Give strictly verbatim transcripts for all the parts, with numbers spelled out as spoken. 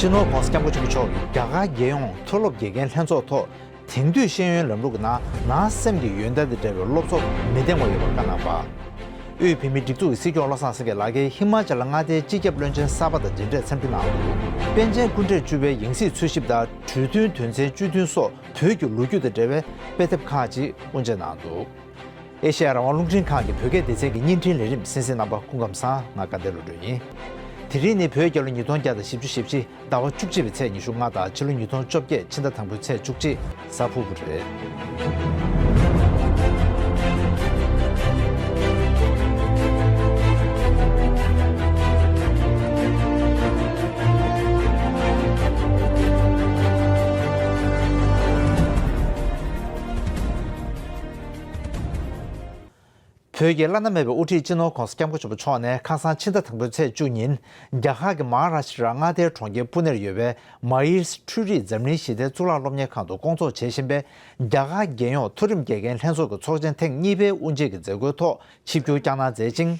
སྤྱི་ནོར་༸གོང་ས་༸སྐྱབས་མགོན་ཆེན་པོ་མཆོག་གིས་རྒྱ་གར་རྒྱལ་ཡོངས་མཐོ་སློབ་དགེ་རྒན་ལྷན་ཚོགས་ཐོག་དེང་དུས་ཤེས་ཡོན་ལམ་ལུགས་ཀྱི་ནང་ནང་སེམས་ཀྱི་ཡོན་ཏན་དང་འབྲེལ་བའི་སློབ་གསོ་མི་ལྡེང་བ་ཡོད་པ་བཀའ་གནང་བ། དབུས་བོད་མིའི་སྒྲིག་འཛུགས་ཀྱི་སྲིད་སྐྱོང་བློ་བཟང་སེང་གེ་ལགས་ཀྱིས་ཧི་མ་ཅལ་མངའ་སྡེའི་སྤྱི་ཁྱབ་བློན་ཆེན་གསར་པ་དང་མཇལ་འཕྲད་འཚམས་འདྲི་གནང་འདུག་པཎ་ཆེན་སྐུ་ཕྲེང་བཅུ་པའི་ཡང་སྲིད་འཚོལ་ཞིབ་དང་གྲོས་མཐུན་དོན་ཚན་བཅུ་བདུན་སོགས་བོད་ཀྱི་ལོ་རྒྱུས་དང་འབྲེལ་བའི་དཔེ་དེབ་ཁག་ཅིག་དབུ་འབྱེད་གནང་འདུག་ཨེ་ཤེ་ཡ་རང་དབང་རླུང་འཕྲིན་ཁང་གི་བོད་སྐད་སྡེ་ཚན་གྱི་བརྙན་འཕྲིན་ལས་རིམ་གསན་གཟིགས་གནང་བ་སྐུ་ཁམས་བཟང་། ང་དགའ་ལྡན་བློ་གྲོས་ཡིན། དེ་རིང་ནི་བོད་རྒྱལ་ལོ་ཉིས་སྟོང་བརྒྱ་དང་བཞི་བཅུ་ཞེ་གཅིག་ཟླ་བ་བཅུ་གཅིག་པའི་ཚེས་ཉི་ཤུ་ལྔ་དང་ཕྱི་ལོ་ཉིས་སྟོང་བཅོ་བརྒྱད་ཕྱི་ཟླ་དང་པོའི་ཚེས་བཅུ་གཅིག་གཟའ་ཕུར་བུ་རེད། བོད་ཀྱི་བླ་ན་མེད་པའི་དབུ་ཁྲིད་སྤྱི་ནོར་༸གོང་ས་༸སྐྱབས་མགོན་ཆེན་པོ་མཆོག་ནས་ཁ་སང་ཕྱི་ཟླ་དང་པོའི་ཚེས་བཅུ་ཉིན་རྒྱ་གར་གྱི་མ་ཧཱ་རཱ་ཤི་ཏྲ་མངའ་སྡེའི་གྲོང་ཁྱེར་པུ་ནེར་ཡོད་པའི་མ་ཡིར་འཕྲུལ་རིག་འཛམ་གླིང་ཞི་བདེའི་གཙུག་ལག་སློབ་གཉེར་ཁང་དུ་སྐོང་ཚོགས་བྱེད་བཞིན་པའི་རྒྱ་གར་རྒྱལ་ཡོངས་མཐོ་རིམ་དགེ་རྒན་ལྷན་ཚོགས་ཀྱི་ཚོགས་ཆེན་ཐེངས་གཉིས་པའི་དབུ་འབྱེད་ཀྱི་མཛད་སྒོའི་ཐོག་ཆིབས་བསྒྱུར་བསྐྱངས་གནང་མཛད་ཅིང་།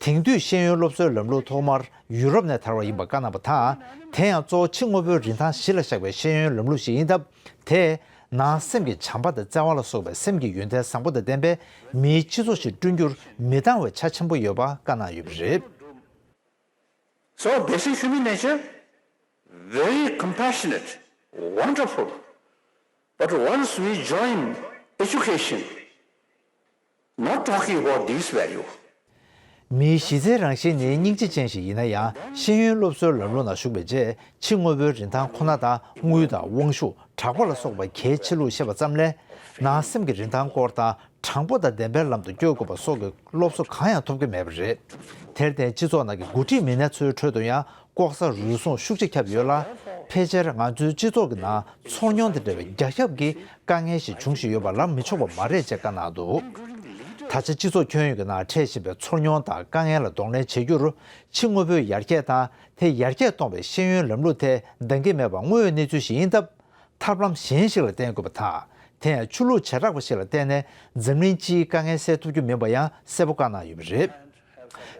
དེང་དུས་ཤེས་ཡོན་སློབ་གསོའི་ལམ་ལུགས་ཐོག་མར་ཡུ་རོབ་ནས་དར་བ་ཡིན་པ་བཀའ་གནང་བ་དང་། དེ་ཡང་གཙོ་བོ་ཕྱི་དངོས་པོའི་རིན་ཐང་གཞི་ལ་བཞག་པའི་ཤེས་ཡོན་ལམ་ལུགས་ཤིག་ཡིན་སྟབས། དེས་ནང་སེམས་ཀྱི་བྱམས་པ་དང་བརྩེ་བ་ལ་སོགས་པའི་སེམས་ཀྱི་ཡོན་ཏན་བཟང་པོ་དང་ལྡན་པའི་མིའི་སྤྱི་ཚོགས་ཤིག་བསྐྲུན་རྒྱུར་མི་འདང་བའི་ཆ་ཆེན་པོ་ཡོད་པ་བཀའ་གནང་ཡོད་པ་རེད། So basic human nature, very compassionate, wonderful. But once we join education, not talking about these values. མིའི་གཞི་རྩའི་རང་བཞིན་ནི་སྙིང་རྗེ་ཅན་ཞིག་ཡིན་ན་ཡང་། ཤེས་ཡོན་སློབ་གསོའི་ལམ་ལུགས་ནང་ཞུགས་པའི་རྗེས། ཕྱི་དངོས་པོའི་རིན་ཐང་ཁོ་ན་དང་དངུལ་དང་དབང་ཤུགས། གྲགས་པ་ལ་སོགས་པ་གལ་ཆེ་ལུགས་ཤེས་པ་ཙམ་ལས། ནང་སེམས་ཀྱི་རིན་ཐང་སྐོར་དང་། དྲང་པོ་དང་བདེན་པའི་ལམ་དུ་བསྐྱོད་དགོས་པ་སོགས་ཀྱི་སློབ་གསོ་གང་ཡང་ཐོབ་ཀྱི་མེད་པ་རེད། དེར་བརྟེན་སྤྱི་ཚོགས་ནང་གི་འགོ་ཁྲིད་མི་སྣ་ཚོའི་ཁྲོད་དུ་ཡང་། ལྐོག་ཟ་རུལ་སུངས་ཤུགས་ཆེ་ཁྱབ་ཡོད་ལ། ཕལ་ཆེར་ང་ཚོའི་སྤྱི་ཚོགས་ཀྱི་ནང་ཚོར་མྱོང་དང་འབྲེལ་བའི་རྒྱ་ཁྱབ་ཀྱི་དཀའ་ངལ་ཞིག་འབྱུང་བཞིན་ཡོད་པ་ལབ་མི་ཆོག་པ་མ་རེད་ཅེས་བཀའ་གནང་འདུག་ད་ཆ་སྤྱི་ཚོགས་ཁྱོན་ཡོངས་ཀྱི་ནང་འཕྲད་བཞིན་པའི་ཚོར་མྱོང་དང་དཀའ་ངལ་ལ་གདོང་ལེན་བྱེད་རྒྱུར། ཕྱི་དངོས་པོའི་ཡར་རྒྱས་དང་། དེ་ཡར་རྒྱས་གཏོང་བའི་ཤེས་ཡོན་ལམ་ལུགས་དེ་འདང་གི་མེད་པ་དངོས་ཡོད་གནས་ཚུལ་ཞིག་ཡིན་སྟབས། ཐབས་ལམ་གཞན་ཞིག་ལ་བརྟེན་དགོས་པ་དང་། དེ་ཡང་ཆོས་ལུགས་བྱེ་བྲག་པ་ཞིག་ལ་བརྟེན་ནས་འཛམ་གླིང་སྤྱིའི་དཀའ་ངལ་སེལ་ཐུབ་རྒྱུ་མིན་པ་ཡང་གསལ་པོ་བཀའ་གནང་ཡོད་པ་རེད།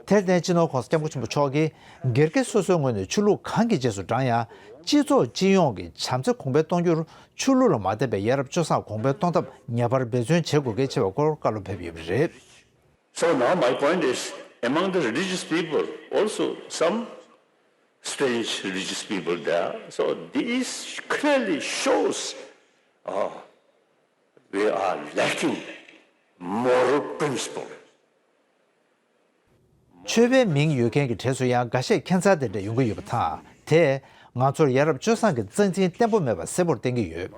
དེར་བརྟེན་སྤྱི་ནོར་༸གོང་ས་༸སྐྱབས་མགོན་ཆེན་པོ་མཆོག་གིས། སྒེར་གྱི་སོ་སོའི་ངོས་ནས་ཆོས་ལུགས་གང་གི་རྗེས་སུ་འབྲང་ཡང་། སྤྱི་ཚོགས་སྤྱི་ཡོངས་ཀྱི་བྱམས་བརྩེ་གོང་འཕེལ་གཏོང་རྒྱུར། ཆོས་ལུགས་ལ་མ་བརྟེན་པའི་ཡ་རབས་སྤྱོད་བཟང་གོང་འཕེལ་གཏོང་ཐབས་ངེས་པར་འབད་བརྩོན་བྱེད་དགོས་གལ་ཆེ་བའི་སྐོར་བཀའ་སློབ་ཕེབས་ཡོད་པ་རེད། So now my point is, among the religious people, also some strange religious people there. So this clearly shows, uh, we are lacking moral principle. ཆོས་པའི་མིང་ཡོད་མཁན་གྱི་གྲས་སུ་ཡང་འགའ་ཤས་ཁྱད་མཚར་དེ་འདྲ་ཡོང་གི་ཡོད་པ་དང་། དེས་ང་ཚོར་ཡ་རབས་སྤྱོད་བཟང་གི་རྩ་འཛིན་བརྟན་པོ་མེད་པ་གསལ་པོར་བསྟན་གྱི་ཡོད།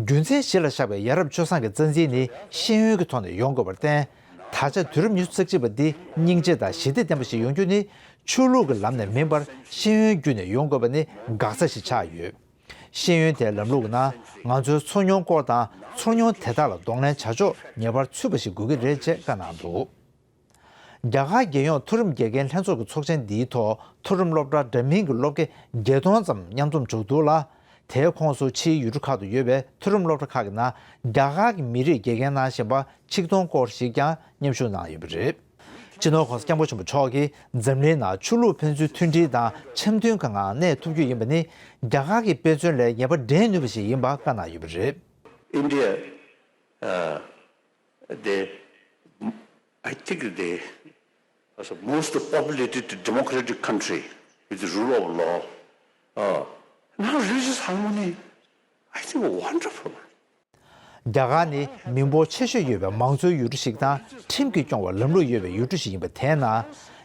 རྒྱུ་མཚན་གཞི་ལ་བཞག་པའི་ཡ་རབས་སྤྱོད་བཟང་གི་རྩ་འཛིན་ནི་ཤེས་ཡོན་གྱི་ཐོག་ནས་ཡོང་དགོས་པར་བརྟེན། ད་ཆ་དུས་རབས་ཉི་ཤུ་རྩ་གཅིག་པ་འདི་སྙིང་རྗེ་དང་ཞི་བདེ་ལྡན་པ་ཞིག་ཡོང་རྒྱུ་ནི། ཆོས་ལུགས་ཀྱི་ལམ་ནས་མིན་པར་ཤེས་ཡོན་བརྒྱུད་ནས་ཡོང་དགོས་པ་ནི་འགག་རྩ་ཞིག་ཆགས་ཡོད། ཤེས་ཡོན་དེའི་ལམ་ལུགས་ཀྱི་ནང་ང་ཚོའི་ཚོར་མྱོང་སྐོར་དང་། ཚོར་མྱོང་དེ་དག་ལ་གདོང་ལེན་བྱ་ཕྱོགས་ངེས་པར་ཚུད་པ་ཞིག་དགོས་ཀྱི་རེད་ཅེས་བཀའ་གནང་འདུག་རྒྱ་གར་རྒྱལ་ཡོངས་མཐོ་རིམ་དགེ་རྒན་ལྷན་ཚོགས་ཀྱི་ཚོགས་ཆེན་འདིའི་ཐོག་མཐོ་རིམ་སློབ་གྲྭ་འདྲ་མིན་གྱི་སློབ་དགེ་བརྒྱད་སྟོང་ཙམ་མཉམ་འཛོམས་བྱུང་འདུག་ལ། དེའི་ཁོངས་སུ་ཕྱིའི་ཡུལ་གྲུ་ཁག་ཏུ་ཡོད་པའི་མཐོ་རིམ་སློབ་གྲྭ་ཁག་གི་ནང་རྒྱ་གར་གྱི་མི་རིགས་དགེ་རྒན་གནང་བཞིན་པ་ཆིག་སྟོང་སྐོར་ཞིག་ཀྱང་མཉམ་ཞུགས་གནང་ཡོད་པ་རེད། སྤྱི་ནོར་༸གོང་ས་༸སྐྱབས་མགོན་ཆེན་པོ་མཆོག་གིས་འཛམ་གླིང་ནང་ཆོས་ལུགས་ཕན་ཚུན་མཐུན་སྒྲིལ་དང་འཆམ་མཐུན་གྱི་ངང་གནས་ཐུབ་རྒྱུ་ཡིན་པ་ནི་རྒྱ་གར་གྱི་དཔེ་མཚོན་ལས་ངེས་པར་འགྲན་ནུས་པ་ཞིག་ཡིན་པ་བཀའ་གནང་ཡོད་པ་རེད། India, uh, the, I think the, as a most populated democratic country with the rule of law. Uh, now religious harmony, I think wonderful. རྒྱ་གར་ནི་མི་འབོར་ཆེ་ཤོས་ཡོད་པའི་མང་གཙོའི་ཡུལ་གྲུ་ཞིག་དང་། ཁྲིམས་ཀྱིས་སྐྱོང་བའི་ལམ་ལུགས་ཡོད་པའི་ཡུལ་གྲུ་ཞིག་ཡིན་པ་དེས་ན།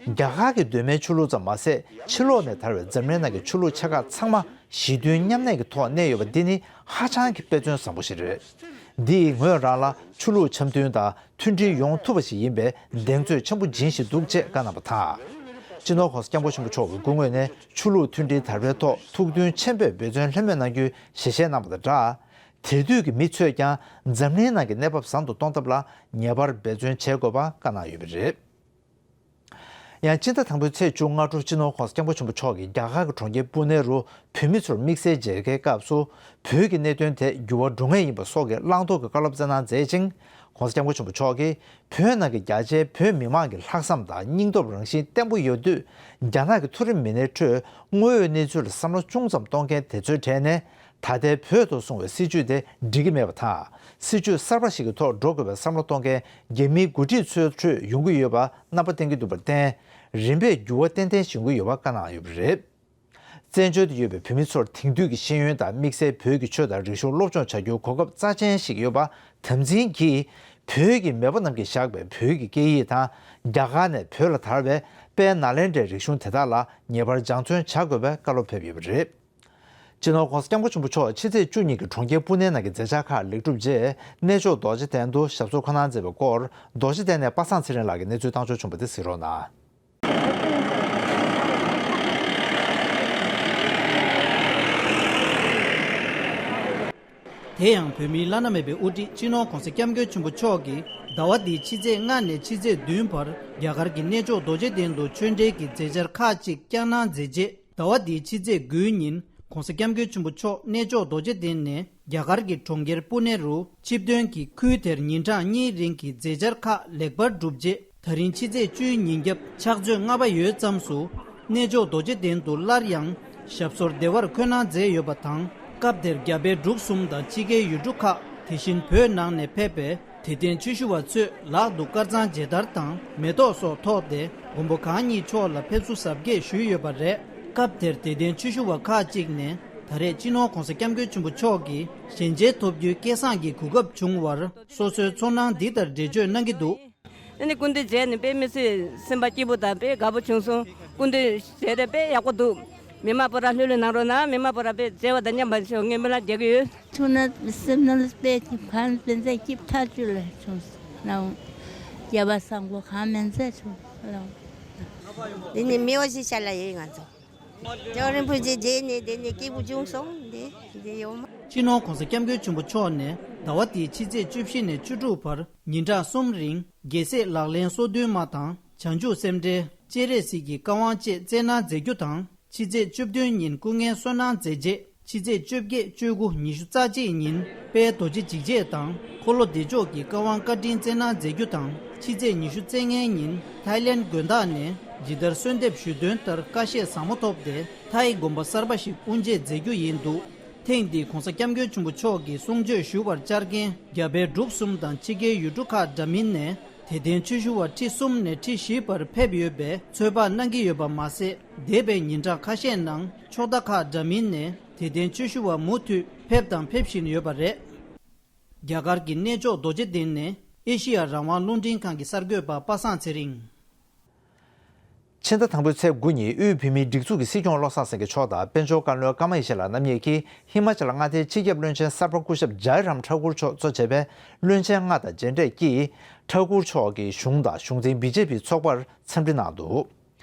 རྒྱ་གར་གྱི་གདོད་མའི་ཆོས་ལུགས་ཙམ་མ་ཟད། ཕྱི་ལོགས་ནས་དར་བའི་འཛམ་གླིང་ནང་གི་ཆོས་ལུགས་ཆེ་ཁག་ཚང་མ་ཞི་མཐུན་མཉམ་གནས་ཀྱི་ཐོག་གནས་ཡོད་པ་འདི་ནི་ཧ་ཅང་གི་དཔེ་མཚོན་བཟང་པོ་ཞིག་རེད། འདི་ཡིས་ངོས་རང་ལ་ཆོས་ལུགས་འཆམ་མཐུན་དང་མཐུན་སྒྲིལ་ཡོང་ཐུབ་པ་ཞིག་ཡིན་པའི་གདེང་ཚོད་ཆེན་པོ་སྦྱིན་བཞིན་འདུག་ཅེས་བཀའ་གནང་བ་དང་། སྤྱི་ནོར་༸གོང་ས་༸སྐྱབས་མགོན་ཆེན་པོ་མཆོག་གི་སྐུ་ངོས་ནས་ཆོས་ལུགས་མཐུན་སྒྲིལ་དར་བའི་ཐོག་ཐུགས་མཐུན་ཆེན་པོས་འབད་བརྩོན་ལྷོད་མེད་གནང་རྒྱུའི་ཞལ་བཞེས་གནང་བ་དང་སྦྲགས། དེང་དུས་ཀྱི་མི་ཚོས་ཀྱང་འཛམ་གླིང་ནང་གི་གནས་བབ་བཟང་དུ་གཏོང་ཐབས་ལ་ངེས་པར་འབད་བརྩོན་བྱེད་དགོས་པ་བཀའ་གནང་ཡོད་པ་རེད། ཡང་སྤྱི་ཟླ་དང་པོའི་ཚེས་བཅོ་ལྔ་དྲོ་སྤྱི་ནོར་༸གོང་ས་༸སྐྱབས་མགོན་ཆེན་པོ་མཆོག་གིས་རྒྱ་གར་གྱི་གྲོང་ཁྱེར་པུ་ནེ་རུ་བོད་མི་ཚོར་དམིགས་བསལ་མཇལ་ཁའི་སྐབས་སུ། བོད་ཀྱི་གནད་དོན་དེ་འགྱུར་བ་འགྲོ་ངེས་ཡིན་པ་སོགས་ཀྱི་བླང་དོར་གྱི་བཀའ་སློབ་སྩལ་གནང་མཛད་ཅིང་། ༸གོང་ས་༸སྐྱབས་མགོན་ཆེན་པོ་མཆོག་གིས་བོད་ནང་གི་རྒྱ་ཆེའི་བོད་མི་མང་གི་ལྷག་བསམ་དང་སྙིང་སྟོབས་རང་བཞིན་བརྟན་པོ་ཡོད་དུས། རྒྱ་ནག་གི་མཐོ་རིམ་མི་སྣའི་ཁྲོད་དངོས་ཡོད་གནས་ཚུལ་ལ་བསམ་བློ་ཅུང་ཙམ་གཏོང་མཁན་དེ་ཚོའི་གྲས་ནས། ད་ལྟའི་བོད་དུ་སོང་བའི་སྲིད་བྱུས་དེ་འགྲིག་གི་མེད་པ་དང་། སྲིད་བྱུས་གསར་པ་ཞིག་གི་ཐོག་འགྲོ་དགོས་པའི་བསམ་བློ་གཏོང་མཁན་རྒྱ་མིའི་འགོ་ཁྲིད་ཚོའི་ཁྲོད་ཡོང་གི་ཡོད་པ་རྣམ་པ་བསྟན་གྱི་འདུག་པར་བརྟེན། རིམ་པས་འགྱུར་བ་ཏན་ཏན་བྱུང་གི་ཡོད་པ་བཀའ་གནང་ཡོད་པ་རེད། བཙན་བྱོལ་དུ་ཡོད་པའི་བོད་མི་ཚོར་དེང་དུས་ཀྱི་ཤེས་ཡོན་དང་དམིགས་བསལ་བོད་ཀྱི་ཆོས་དང་རིག་གཞུང་སློབ་སྦྱོང་བྱ་རྒྱུའི་གོ་སྐབས་རྩ་ཆེན་ཞིག་ཡོད་པ་དམ་འཛིན་གྱིས། བོད་ཀྱི་མེས་པོ་རྣམས་ཀྱིས་བཞག་པའི་བོད་ཀྱི་སྐད་ཡིག་དང་། རྒྱ་གར་ནས་བོད་ལ་དར་བའི་དཔལ་ནཱ་ལེནྡྲའི་རིག་གཞུང་དེ་དག་ལ་ངེས་པར་སྦྱང་བརྩོན་བྱ་དགོས་པའི་བཀའ་སློབ་ཕེབས་ཡོད་པ་རེད། སྤྱི་ནོར་༸གོང་ས་༸སྐྱབས་མགོན་ཆེན་པོ་མཆོག་ཕྱི་ཚེས་བཅུ་གཉིས་ཀྱི་གྲོང་ཁྱེར་པུ་ནེ་ནང་གི་མཛད་འཆར་ཁག་ལེགས་གྲུབ་རྗེས། གནས་མཆོག་རྡོ་རྗེ་གདན་དུ་ཞབས་སོར་འཁོད་གནང་མཛད་པའི་སྐོར། རྡོ་རྗེ་གདན་ནས་པ་སངས་ཚེ་རིང་ལགས་ཀྱིས་གནས་ཚུལ་བཏང་འབྱོར་བྱུང་བ་དེ་གཟིགས་རོགས་གནང་། དེ་ཡང་བོད་མིའི་བླ་ན་མེད་པའི་དབུ་ཁྲིད་སྤྱི་ནོར་༸གོང་ས་༸སྐྱབས་མགོན་ཆེན་པོ་མཆོག་གིས་ཟླ་བ་འདིའི་ཕྱི་ཚེས་ལྔ་ནས་ཕྱི་ཚེས་བདུན་བར་རྒྱ་གར་གྱི་གནས་མཆོག་རྡོ་རྗེ་གདན་དུ་ཆོས་འབྲེལ་གྱི་མཛད་འཆར་ཁག་ཅིག་བསྐྱངས་གནང་མཛད་རྗེས། ཟླ་བ་འདིའི་ཕྱི་ཚེས་དགུའི་ཉིན་༸གོང་ས་༸སྐྱབས་མགོན་ཆེན་པོ་མཆོག་གནས་མཆོག་རྡོ་རྗེ་གདན་ནས་རྒྱ་གར་གྱི་གྲོང་ཁྱེར་པུ་ནེ་རུ་ཆིབས་ཐོན་གྱིས་ཁུལ་དེར་ཉིན་གྲངས་གཉིས་རིང་གི་མཛད་འཆར་ཁག་ལེགས་པར་གྲུབ་རྗེས། ད་རིང་ཕྱི་ཚེས་བཅུའི་ཉིན་རྒྱབ་ཕྱག་ཚོད་ལྔ་པ་ཡོལ་ཙམ་སུ་གནས་མཆོག་རྡོ་རྗེ་གདན་དུ་སླར་ཡང་ཞབས་སོར་བདེ་བར་འཁོད་གནང་མཛད་ཡོད་པ་དང་། སྐབས་དེར་རྒྱ་བལ་འབྲུག་གསུམ་དང་ཕྱི་རྒྱལ་ཡུལ་གྲུ་ཁག་དེ་བཞིན་བོད་ནང་ནས་ཕེབས་པའི་དད་ལྡན་ཆོས་ཞུ་བ་ཚོས་ལག་ཏུ་དཀར་གཙང་མཇལ་དར་དང་མེ་ཏོག་སོགས་ཐོགས་ཏེ་མགོན་པོ་གང་ཉིད་མཆོག་ལ་ཕེབས་བསུ་གཟབ་རྒྱས་ཞུས་ཡོད་པ་རེད། སྐབས་དེར་དད་ལྡན་ཆོས་ཞུ་བ་ཁག་ཅིག་ནས་ད་རེས་སྤྱི་ནོར་༸གོང་ས་༸སྐྱབས་མགོན་ཆེན་པོ་མཆོག་གིས་ཞལ་མཇལ་ཐོབ་རྒྱུའི་སྐལ་བཟང་གི་གོ་སྐབས་བྱུང་བར་སོ་སོའི་ཚོར་སྣང་འདི་ལྟར་འགྲེལ་བརྗོད་གནང་གི་འདུག། ཨ་ནི་སྐུ་མདུན་མཇལ་ནས་དཔེ་མི་སྲིད་སེམས་པ་སྐྱིད་པོ་དང་དཔེ་དགའ་པོ་བྱུང་སོང་། སྐུ་མདུན་མཇལ་ཏེ་དཔེ་ཡག་པོ་འདུག། མི་མང་པོ་ར་ལྷོད་ལྷོད་གནང་རོགས་གནང་། མི་མང་པོ་ར་དཔེ་མཇལ་བ་དང་མཉམ་པ་ཞིག་ངས་སྨོན་ལམ་རྒྱག་གི་ཡོད། ཐུགས་ན་སེམས་ནང་ལ་དཔེ་གང་དཔེ་མཛད་སྐྱིད་ཐག་ཆོད་ལ་བྱུང་སོང་། རྒྱལ་བ་སངས་གོ་གང་མི་མཛད་བྱུང་། འདི་ནི་མི་འོ་ཞིག་ཤ་ལ་ཡོད་ང་ཚོ། ཇོ་རིན་པོ་ཆེ་མཇལ་ནས་དེ་ནས་སྐྱིད་པོ་བྱུང་སོང་། འདི་འདི་ཡོད་མ། སྤྱི་ནོར་༸གོང་ས་༸སྐྱབས་མགོན་ཆེན་པོ་མཆོག་ནས་ཟླ་བ་འདིའི་ཕྱི་ཚེས་བཅུ་བཞི་ནས་བཅུ་དྲུག་བར་ཉིན་གྲངས་གསུམ་རིང་རྒྱལ་སྲས་ལག་ལེན་སོ་བདུན་མ་དང་བྱང་ཆུབ་སེམས་འགྲེལ་སྤྱན་རས་གཟིགས་ཀྱི་བཀའ་དབང་བཅས་སྩལ་གནང་མཛད་རྒྱུ་དང་། ཕྱི་ཚེས་བཅུ་བདུན་ཉིན་སྐུ་ངལ་གསོ་གནང་མཛད་རྗེས། ཕྱི་ཚེས་བཅོ་བརྒྱད་བཅུ་དགུ་ཉི་ཤུ་རྩ་གཅིག་ཉིན་དཔལ་རྡོ་རྗེ་འཇིགས་བྱེད་དང་འཁོར་ལོ་བདེ་མཆོག་གི་བཀའ་དབང་བཀའ་དྲིན་སྩལ་གནང་མཛད་རྒྱུ་དང་། ཕྱི་ཚེས་ཉི་ཤུ་རྩ་ལྔའི་ཉིན་ཐའི་ལེན་དགོན་བདག་ནས་ཇི་ལྟར་གསོལ་འདེབས་ཞུས་དོན་ལྟར་ཀ་བཤད་ཟབ་མོ་ཐོབ་སྟེ་ཐའི་དགོན་པ་གསར་པ་ཞིག་དབུ་འབྱེད་མཛད་རྒྱུ་ཡིན་འདུག། ཐེངས་འདིའི་༸གོང་ས་༸སྐྱབས་མགོན་ཆེན་པོ་མཆོག་གི་གསུང་ཆོས་ཞུ་བར་བཅར་མཁན་རྒྱ་བལ་འབྲུག་གསུམ་དང་ཕྱི་རྒྱལ་ཡུལ་གྲུ་ཁག་འདྲ་མིན་ནས་དད་ལྡན་ཆོས་ཞུ་བ་ཁྲི་གསུམ་ནས་ཁྲི་བཞི་བར་ཕེབས་ཡོད་པས་ཚོད་དཔག་གནང་གི་ཡོད་པ་མ་ཟད། འདས་པའི་ཉིན་གྲངས་ཁ་ཤས་ནང་ཕྱོགས་མཐའ་ཁག་འདྲ་མིན་ནས་དད་ལྡན་ཆོས་ཞུ་བ་མུ་མཐུད་ཕེབས་དང་ཕེབས་བཞིན་ཡོད་པ་རེད། རྒྱ་གར་གྱི་གནས་མཆོག་རྡོ་རྗེ་གདན་ནས་ཨེ་ཤེ་ཡ་རང་དབང་རླུང་འཕྲིན་ཁང་གི་གསར་འགོད་པ་པ་སངས་ཚེ་རིང་། ཕྱི་ཟླ་དང་པོའི་ཚེས་དགུ་ཉིན་དབུས་བོད་མིའི་སྒྲིག་འཛུགས་ཀྱི་སྲིད་སྐྱོང་བློ་བཟང་སེང་གེ་མཆོག་དང་དཔལ་འབྱོར་བཀའ་བློན་ཀརྨ་ཡེ་ཤེས་ལགས་རྣམ་གཉིས་ཀྱིས་ཧི་མ་ཅལ་མངའ་སྡེའི་སྤྱི་ཁྱབ་བློན་ཆེན་གསར་པ་སྐུ་ཞབས་ཇའི་རམ་ཐཱ་ཀུར་མཆོག་གཙོ་བྱས་པའི་བློན་ཆེན་ལྔ་དང་མཇལ་འཕྲད་ཀྱིས། ཐཱ་ཀུར་མཆོག་གི་གཞུང་དང་གཞུང་འཛིན་བི་ཇེ་པི་ཚོགས་པར་འཚམས་འདྲི་གནང་འདུག།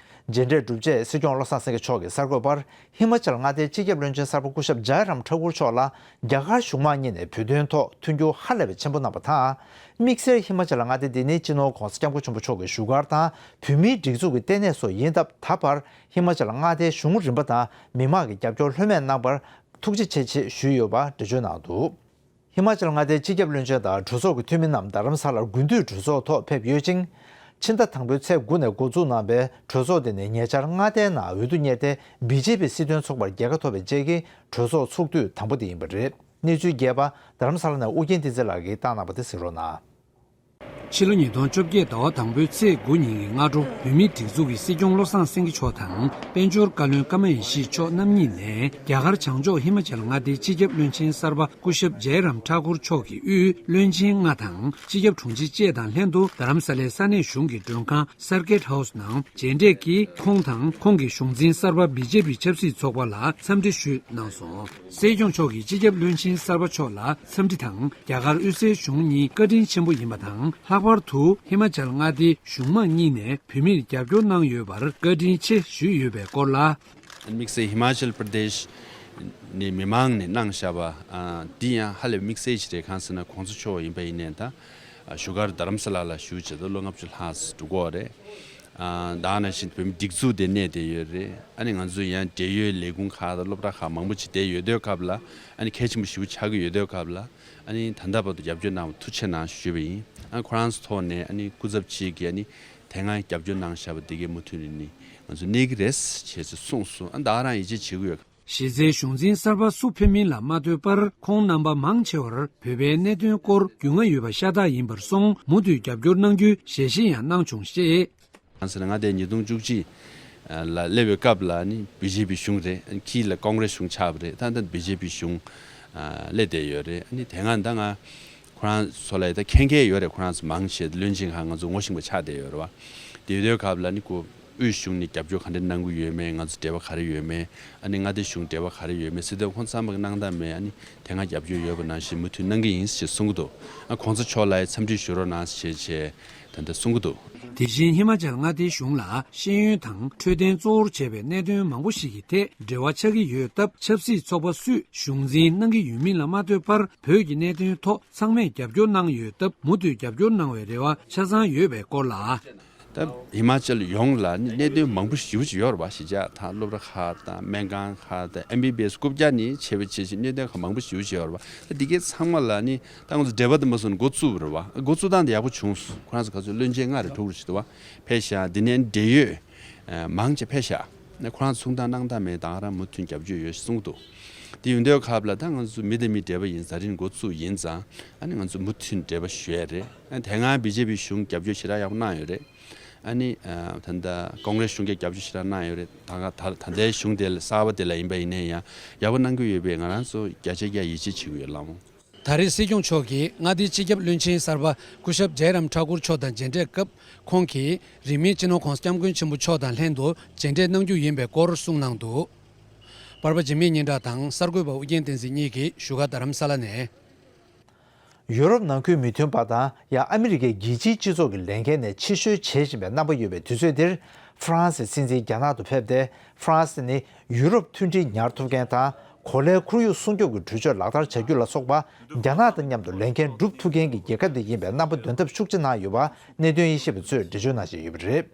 མཇལ་འཕྲད་གྲུབ་རྗེས་སྲིད་སྐྱོང་བློ་བཟང་སེང་གེ་མཆོག་གིས་གསར་འགོད་པར། ཧི་མ་ཅལ་མངའ་སྡེའི་སྤྱི་ཁྱབ་བློན་ཆེན་གསར་པ་སྐུ་ཞབས་ཇའི་རམ་ཐཱ་ཀུར་མཆོག་ལ་རྒྱ་གར་གཞུང་མང་གཉིས་ནས་བོད་དོན་ཐོག་མཐུན་འགྱུར་ཧ་ལས་པའི་ཆེན་པོ་གནང་བ་དང་། དམིགས་བསལ་ཧི་མ་ཅལ་མངའ་སྡེ་འདི་ནི་སྤྱི་ནོར་༸གོང་ས་༸སྐྱབས་མགོན་ཆེན་པོ་མཆོག་གི་བཞུགས་སྒར་དང་བོད་མིའི་སྒྲིག་འཛུགས་ཀྱི་ལྟེ་གནས་སུ་ཡིན་སྟབས། ད་བར་ཧི་མ་ཅལ་མངའ་སྡེའི་གཞུང་རིམ་པ་དང་མི་མང་གི་རྒྱབ་སྐྱོར་ལྷོད་མེད་གནང་བར་ཐུགས་རྗེ་ཆེ་ཞེས་ཞུས་ཡོད་པ་འགྲེལ་བརྗོད་གནང་འདུག། ཧི་མ་ཅལ་མངའ་སྡེའི་སྤྱི་ཁྱབ་བློན་ཆེན་དང་གྲོས་ཚོགས་ཀྱི་འཐུས་མི་རྣམས་རྡ་རམ་ས་ལར་དགུན་དུས་གྲོས་ཚོགས་ཐོག་ཕེབས་ཡོད་ཅིང་། ཕྱི་ཟླ་དང་པོའི་ཚེས་དགུ་ནས་འགོ་འཛུགས་གནང་བའི་གྲོས་ཚོགས་དེ་ནི་ཉེ་ཆར་མངའ་སྡེའི་ནང་འོས་བསྡུ་གཉེར་ཏེ་བི་ཇེ་པི་སྲིད་དོན་ཚོགས་པར་རྒྱལ་ཁ་ཐོབ་པའི་རྗེས་ཀྱི་གྲོས་ཚོགས་ཚོགས་དུས་དང་པོ་དེ་ཡིན་པ་རེད། གནས་ཚུལ་རྒྱས་པ་རྡ་རམ་ས་ལ་ནས་ཨུ་རྒྱན་བསྟན་འཛིན་ལགས་ཀྱིས་བཏང་གནང་བ་དེ་གཟིགས་རོགས་གནང་། ཕྱི་ལོ་ཉིས་སྟོང་བཅོ་བརྒྱད་ཟླ་བ་དང་པོའི་ཚེས་དགུ་ཉིན་གྱི་སྔ་དྲོ་བོད་མིའི་སྒྲིག་འཛུགས་ཀྱི་སྲིད་སྐྱོང་བློ་བཟང་སེང་གེ་མཆོག་དང་དཔལ་འབྱོར་བཀའ་བློན་ཀརྨ་ཡེ་ཤེས་མཆོག་རྣམ་གཉིས་ནས་རྒྱ་གར་བྱང་ཕྱོགས་ཧི་མ་ཅལ་མངའ་སྡེའི་སྤྱི་ཁྱབ་བློན་ཆེན་གསར་པ་སྐུ་ཞབས་ཇའི་རམ་ཐཱ་ཀུར་མཆོག་གི་དབུས་བློན་ཆེན་ལྔ་དང་སྤྱི་ཁྱབ་དྲུང་ཆེ་བཅས་དང་ལྷན་དུ་རྡ་རམ་ས་ལའི་ས་གནས་གཞུང་གི་མགྲོན་ཁང་Circuit House ནང་མཇལ་འཕྲད་ཀྱིས་ཁོང་དང་ཁོང་གི་གཞུང་འཛིན་གསར་པ་བི་ཇེ་པི་ཆབ་སྲིད་ཚོགས་པ་ལ་འཚམས་འདྲི་ཞུས་གནང་སོང་། སྲིད་སྐྱོང་མཆོག་གིས་སྤྱི་ཁྱབ་བློན་ཆེན་གསར་པ་མཆོག་ལ་འཚམས་འདྲི་དང་རྒྱ་གར་དབུས་སའི་གཞུང་གཉིས་བཀའ་དྲིན་ཆེན་པོ་ཡིན་པ་དང་། ལྷག་པར་དུ་ཧི་མ་ཅལ་མངའ་སྡེའི་གཞུང་མང་གཉིས་ནས་བོད་མིར་རྒྱབ་སྐྱོར་གནང་ཡོད་པར་བཀའ་དྲིན་ཆེ་ཞུས་ཡོད་པའི་སྐོར་ལ། དམིགས་བསལ་ཧི་མ་ཅལ་པར་དེཤ་ནས་མི་མང་ནས་གནང་བཞག་པ་འདི་ཡང་ཧ་ལས་དམིགས་བསལ་ཞིག་རེད། གང་ཟེར་ན་༸གོང་ས་མཆོག་ཡིན་པ་ཡིན་ནའི་ད་བཞུགས་སྒར་རྡ་རམ་ས་ལ་ལ་བཞུགས་བྱས་ད་ལོ་ལྔ་བཅུ་ལྷག་འགྲོ་གི་ཡོད་རེད། ཨ་ད་ག་ནང་བཞིན་བོད་མི་སྒྲིག་འཛུགས་དེ་གནས་བསྡད་ཡོད་རེད། ཨ་ནི་ང་ཚོ་ཡང་འབྲེལ་ཡོད་ལས་ཁུངས་ཁག་དང་སློབ་གྲྭ་ཁག་མང་པོ་ཅིག་བསྡད་ཡོད་དུས་སྐབས་ལ། ཨ་ནི་གལ་ཆེན་པོ་ཞེ་པོ་ཆགས་ཀྱི་ཡོད་དུས་སྐབས་ལ། ཨ་ནི་ད་ལྟ་བར་དུ་རྒྱབ་སྐྱོར་གནང་བ་ཐུགས་རྗེ་ཆེ་གནང་ཞུས་པ་ཡིན། ཨ་ཁོ་རང་ཚོ་ཐོག་ནས་ཨ་ནི་སྐུ་ཚབ་ཅིག་གིས་ཨ་ནི་དེ་སྔ་རྒྱབ་སྐྱོར་གནང་བཞག་པ་དེ་གའི་མུ་མཐུད་ནས་ནི་ང་ཚོ་གནས་ཀྱི་རེད་ཅེས་གསུངས་སོང་། ཨ་ད་ག་རང་ཡིད་ཆེས་བྱེད་ཀྱི་ཡོད། གཞི་རྩའི་གཞུང་འཛིན་གསར་པ་སུ་ཕེབས་མིན་ལ་མ་ལྟོས་པར། ཁོང་རྣམ་པ་མང་ཆེ་བར་བོད་པའི་གནད་དོན་སྐོར་རྒྱུས་མངའ་ཡོད་པ་ཤ་སྟག་ཡིན་པར་སོང་། མུ་མཐུད་རྒྱབ་སྐྱོར་གནང་རྒྱུའི་ཞལ་བཞེས་ཡང་གནང་བྱུང་ཞེས། ང་ཚོ་ལ་མངའ་སྡེ་ཉིས་སྟོང་བཅུ་གཅིག་ལ་སླེབས་པའི་སྐབས་ལ་ནི་བི་ཇེ་པི་གཞུང་རེད། ཁྱི་ལ་ཀོང་རེ་སི་གཞུང་ཆགས་པ་རེད། ད་ལྟ་བི་ཇེ་པི་གཞུང་སླེབས་བསྡད་ཡོད་རེད། ཨ་ནི་དེ་སྔ་ད་ང་ཁོ་རང་ཚོ་ལ་ད་མཁྱེན་མཁན་ཡོད་རེད། ཁོ་རང་ཚོ་མང་ཆེ་བློན་ཆེན་ཁག་ང་ཚོ་ངོ་ཤེས་པ་ཆགས་བསྡད་ཡོད་རེད་བ། དེ་དུས་སྐབས་ལ་ནི་ཁོ་དབུས་གཞུང་ནས་རྒྱབ་སྐྱོར་ག་འདྲ་གནང་གི་ཡོད་མེད། ང་ཚོ་འབྲེལ་བ་ག་རེ་ཡོད་མེད། ཨ་ནི་མངའ་སྡེ་གཞུང་འབྲེལ་བ་ག་རེ་ཡོད་མེད་ཟེར་དུས་ཁོང་ཚང་མ་གི་གནང་སྟངས་མེད། ཨ་ནི་དེ་སྔ་རྒྱབ་སྐྱོར་ཡོད་པ་ནང་བཞིན་མུ་མཐུད་གནང་གི་ཡིན་ཞེས་གསུང་གི་འདུག་ཨ་གོང་ས་མཆོག་ལ་ཡང་འཚམས་འདྲི་ཞུ་རོགས་གནང་ཞེས་བྱས་ད་ལྟ་གསུང་གི་འདུག་དེ་བཞིན་ཧི་མ་ཅལ་མངའ་སྡེའི་གཞུང་ལ་ཤེས་ཡོན་དང་འཕྲོད་བསྟེན་གཙོ་བོར་བྱས་པའི་གནད་དོན་མང་པོ་ཞིག་གི་ཐད་འབྲེལ་བ་ཆགས་ཀྱི་ཡོད་སྟབས། ཆབ་སྲིད་ཚོགས་པ་སུས་གཞུང་འཛིན་གནང་གི་ཡོད་མིན་ལ་མ་ལྟོས་པར། བོད་ཀྱི་གནད་དོན་ཐོག་ཚང་མས་རྒྱབ་སྐྱོར་གནང་ཡོད་སྟབས། མུ་མཐུད་རྒྱབ་སྐྱོར་གནང་བའི་རེ་བ་ཆ་ཚང་ཡོད་པའི་སྐོར་ལ། ད་ཧི་མ་ཅལ་ཡོངས་ལ་ནི་གནད་དོན་མང་པོ་ཞེ་པོ་ཅིག་ཡོད་རེད་བ། གཞིས་ཆགས་དང་སློབ་གྲྭ་ཁག་དང་སྨན་ཁང་ཁག་དང་ཨེམ་བི་བི་ཨེས་རྐུབ་བཀྱག་ནས་བྱས་པ་བྱས་བྱས་གནད་དོན་ཁག་མང་པོ་ཞེ་པོ་ཅིག་ཡོད་རེད་བ། ད་འདི་གའི་ཚང་མ་ལ་ནི་ད་ང་ཚོ་འབྲེལ་བ་དེ་མ་སོང་ནས་འགོ་བཙུགས་པ་རེད་བ། འགོ་བཙུགས་སྟངས་དེ་ཡག་པོ་བྱུང་སོང་། ཁོ་རང་ཚོ་ག་ཚོད་བློན་ཆེན་ལྔ་རེ་དྲུག་རེ་ཞིག་འདུག་བ། ཕེབས་ཤག་འདི་ནས་འབྲེལ་ཡོད་མང་ཆེ་ཕེབས་ཤག་ཁོ་རང་ཚོ་གསུང་སྟངས་གནང་སྟངས་མེད། ད་ག་རང་མུ་མཐུད་རྒྱབ་སྐྱོར་ཡོད་ཞེས་གསུངས་འདུག་དེ་ཡིན་དུས་སྐབས་ལ་ད་ང་ཚོ་མི་དང་མི་འབྲེལ་བ་ཡིན། ཛ་དྲག་འགོ་བཙུགས་ཡིན་ཙང་། ཨ་ནི་ང་ཚོ་མུ་མཐུད་འབྲེལ་བ་ཞུ་ཡ་རེད། ཨ་དེ་སྔ་བི་ཇེ་པི་གཞུང་རྒྱབ་སྐྱོར་ཞེ་དྲག་ཡག་པོ་གནང་ཡོད་རེད། ཨ་ནི་ཨ་ད་ལྟ་ཀོང་རེ་སི་གཞུང་གིས་རྒྱབ་སྐྱོར་ཞེ་དྲག་གནང་ཡོད་རེད། ད་ག་ད་ད་ལྟའི་གཞུང་དེ་ལ་གསར་པ་དེ་ལ་ཡིན་པ་ཡིན་ན་ཡང་ཡག་པོ་གནང་གི་ཡོད་པས། ང་རང་ཚོ་བརྒྱ་ཆ་བརྒྱ་ཡིད་ཆེས་བྱེད་ཀྱི་ཡོད་ལགས་མོ། ད་རེས་སྲིད་སྐྱོང་མཆོག་གིས་མངའ་སྡེའི་སྤྱི་ཁྱབ་བློན་ཆེན་གསར་པ་སྐུ་ཞབས་ཇའི་རམ་ཐཱ་ཀུར་མཆོག་དང་མཇལ་འཕྲད་སྐབས། ཁོང་གིས་རིང་མིན་སྤྱི་ནོར་༸གོང་ས་༸སྐྱབས་མགོན་ཆེན་པོ་མཆོག་དང་ལྷན་དུ་མཇལ་འཕྲད་གནང་རྒྱུ་ཡིན་པའི་སྐོར་གསུངས་གནང་འདུག་པར་པ་འཇིགས་མེད་སྙན་གྲགས་དང་གསར་འགོད་པ་ཨུ་རྒྱན་བསྟན་འཛིན་གཉིས་ཀྱིས་བཞུགས་སྒར་རྡ་རམ་ས་ལ་ནས། ཡུ་རོབ་ནང་ཁུལ་མི་མཐུན་པ་དང་ཡང་ཨ་མི་རི་ཀའི་རྒྱལ་སྤྱིའི་སྤྱི་ཚོགས་ཀྱི་ལས་འགན་ནས་ཕྱིར་བཤོལ་བྱེད་བཞིན་པའི་རྣམ་པ་ཡོད་པའི་དུས་ཚོད་འདིར། ཧྥ་རན་སིའི་སྲིད་འཛིན་རྒྱ་ནག་ཏུ་ཕེབས་ཏེ། ཧྥ་རན་སི་ནི་ཡུ་རོབ་མཐུན་སྒྲིལ་ཉར་ཐུབ་མཁན་དང་། གོ་ལའི་ཁོར་ཡུག་སྲུང་སྐྱོབ་ཀྱི་གྲོས་ཆོད་ལག་བསྟར་བྱ་རྒྱུ་ལ་སོགས་པ། རྒྱ་ནག་དང་མཉམ་དུ་ལས་འགན་སྒྲུབ་ཐུབ་མཁན་གྱི་རྒྱལ་ཁབ་དེ་ཡིན་པའི་རྣམ་པ་འདོན་ཐབས་ཤུགས་ཆེ་གནང་ཡོད་པ། གནད་དོན་དབྱེ་ཞིབ་པ་ཚོས་འགྲེལ་བརྗོད་གནང་བཞིན་ཡོད་པ་རེད།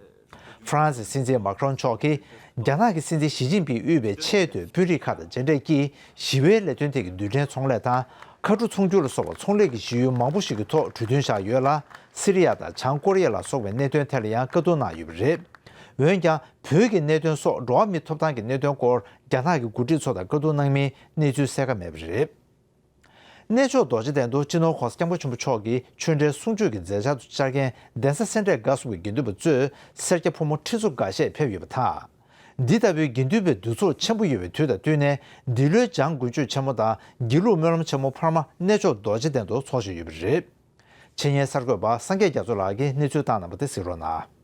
ཧྥ་རན་སིའི་སྲིད་འཛིན་མཱ་ཁི་རོན་མཆོག་གིས། རྒྱ་ནག་གི་སྲིད་འཛིན་ཞི་ཅིན་ཕིང་དབུས་པའི་ཆེས་མཐོའི་དཔོན་རིགས་ཁག་དང་མཇལ་འཕྲད་ཀྱིས། ཞི་བའི་ལས་དོན་ཐད་ཀྱི་རྡུལ་ཕྲན་ཚོང་ལས་དང་། མཁའ་གྲུ་ཚོང་སྒྱུར་ལ་སོགས་པ་ཚོང་ལས་ཀྱི་གཞི་ཡུལ་མང་པོ་ཞིག་གི་ཐོག་གྲོས་མཐུན་བཞག་ཡོད་ལ། སི་རི་ཡ་དང་བྱང་ཀོ་རི་ཡ་ལ་སོགས་པའི་གནད་དོན་ཐད་ལ་ཡང་བཀའ་བསྡུར་གནང་ཡོད་པ་རེད། འོན་ཀྱང་། བོད་ཀྱི་གནད་དོན་སོགས་འགྲོ་བ་མིའི་ཐོབ་ཐང་གི་གནད་དོན་སྐོར། རྒྱ་ནག་གི་འགོ་ཁྲིད་ཚོ་དང་བཀའ་བསྡུར་གནང་མིན་གནས་ཚུལ་གསལ་ཁ་མེད་པ་རེད། གནས་མཆོག་རྡོ་རྗེ་གདན་དུ་སྤྱི་ནོར་༸གོང་ས་༸སྐྱབས་མགོན་ཆེན་པོ་མཆོག་གི་ཆོས་འབྲེལ་གསུང་ཆོས་ཀྱི་མཛད་འཆར་དུ་བཅར་མཁན་གདན་ས་སེ་འབྲས་དགའ་གསུམ་གྱི་དགེ་འདུན་པ་ཚོས་སེར་སྐྱ་ཕོ་མོ་ཁྲི་ཚོ་འགའ་ཤས་ཕེབས་ཡོད་པ་དང་། འདི་ལྟ་བུའི་དགེ་འདུན་པའི་འདུ་ཚོགས་ཆེན་པོ་ཡོད་པའི་དུས་དང་བསྟུན་ནས། འདི་ལོའི་འཇང་དགུན་ཆོས་ཆེན་མོ་དང་དགེ་ལུགས་སྨོན་ལམ་ཆེན་མོ་འཕར་མ་གནས་མཆོག་རྡོ་རྗེ་གདན་དུ་འཚོགས་བཞིན་ཡོད་པ་རེད། ཆེད་གཉེར་གསར་འགོད་པ་སངས་རྒྱས་རྒྱ་མཚོ་ལགས་ཀྱིས་གནས་ཚུལ་བཏང་གནང་བ་དེ་གཟིགས་རོགས་གནང་།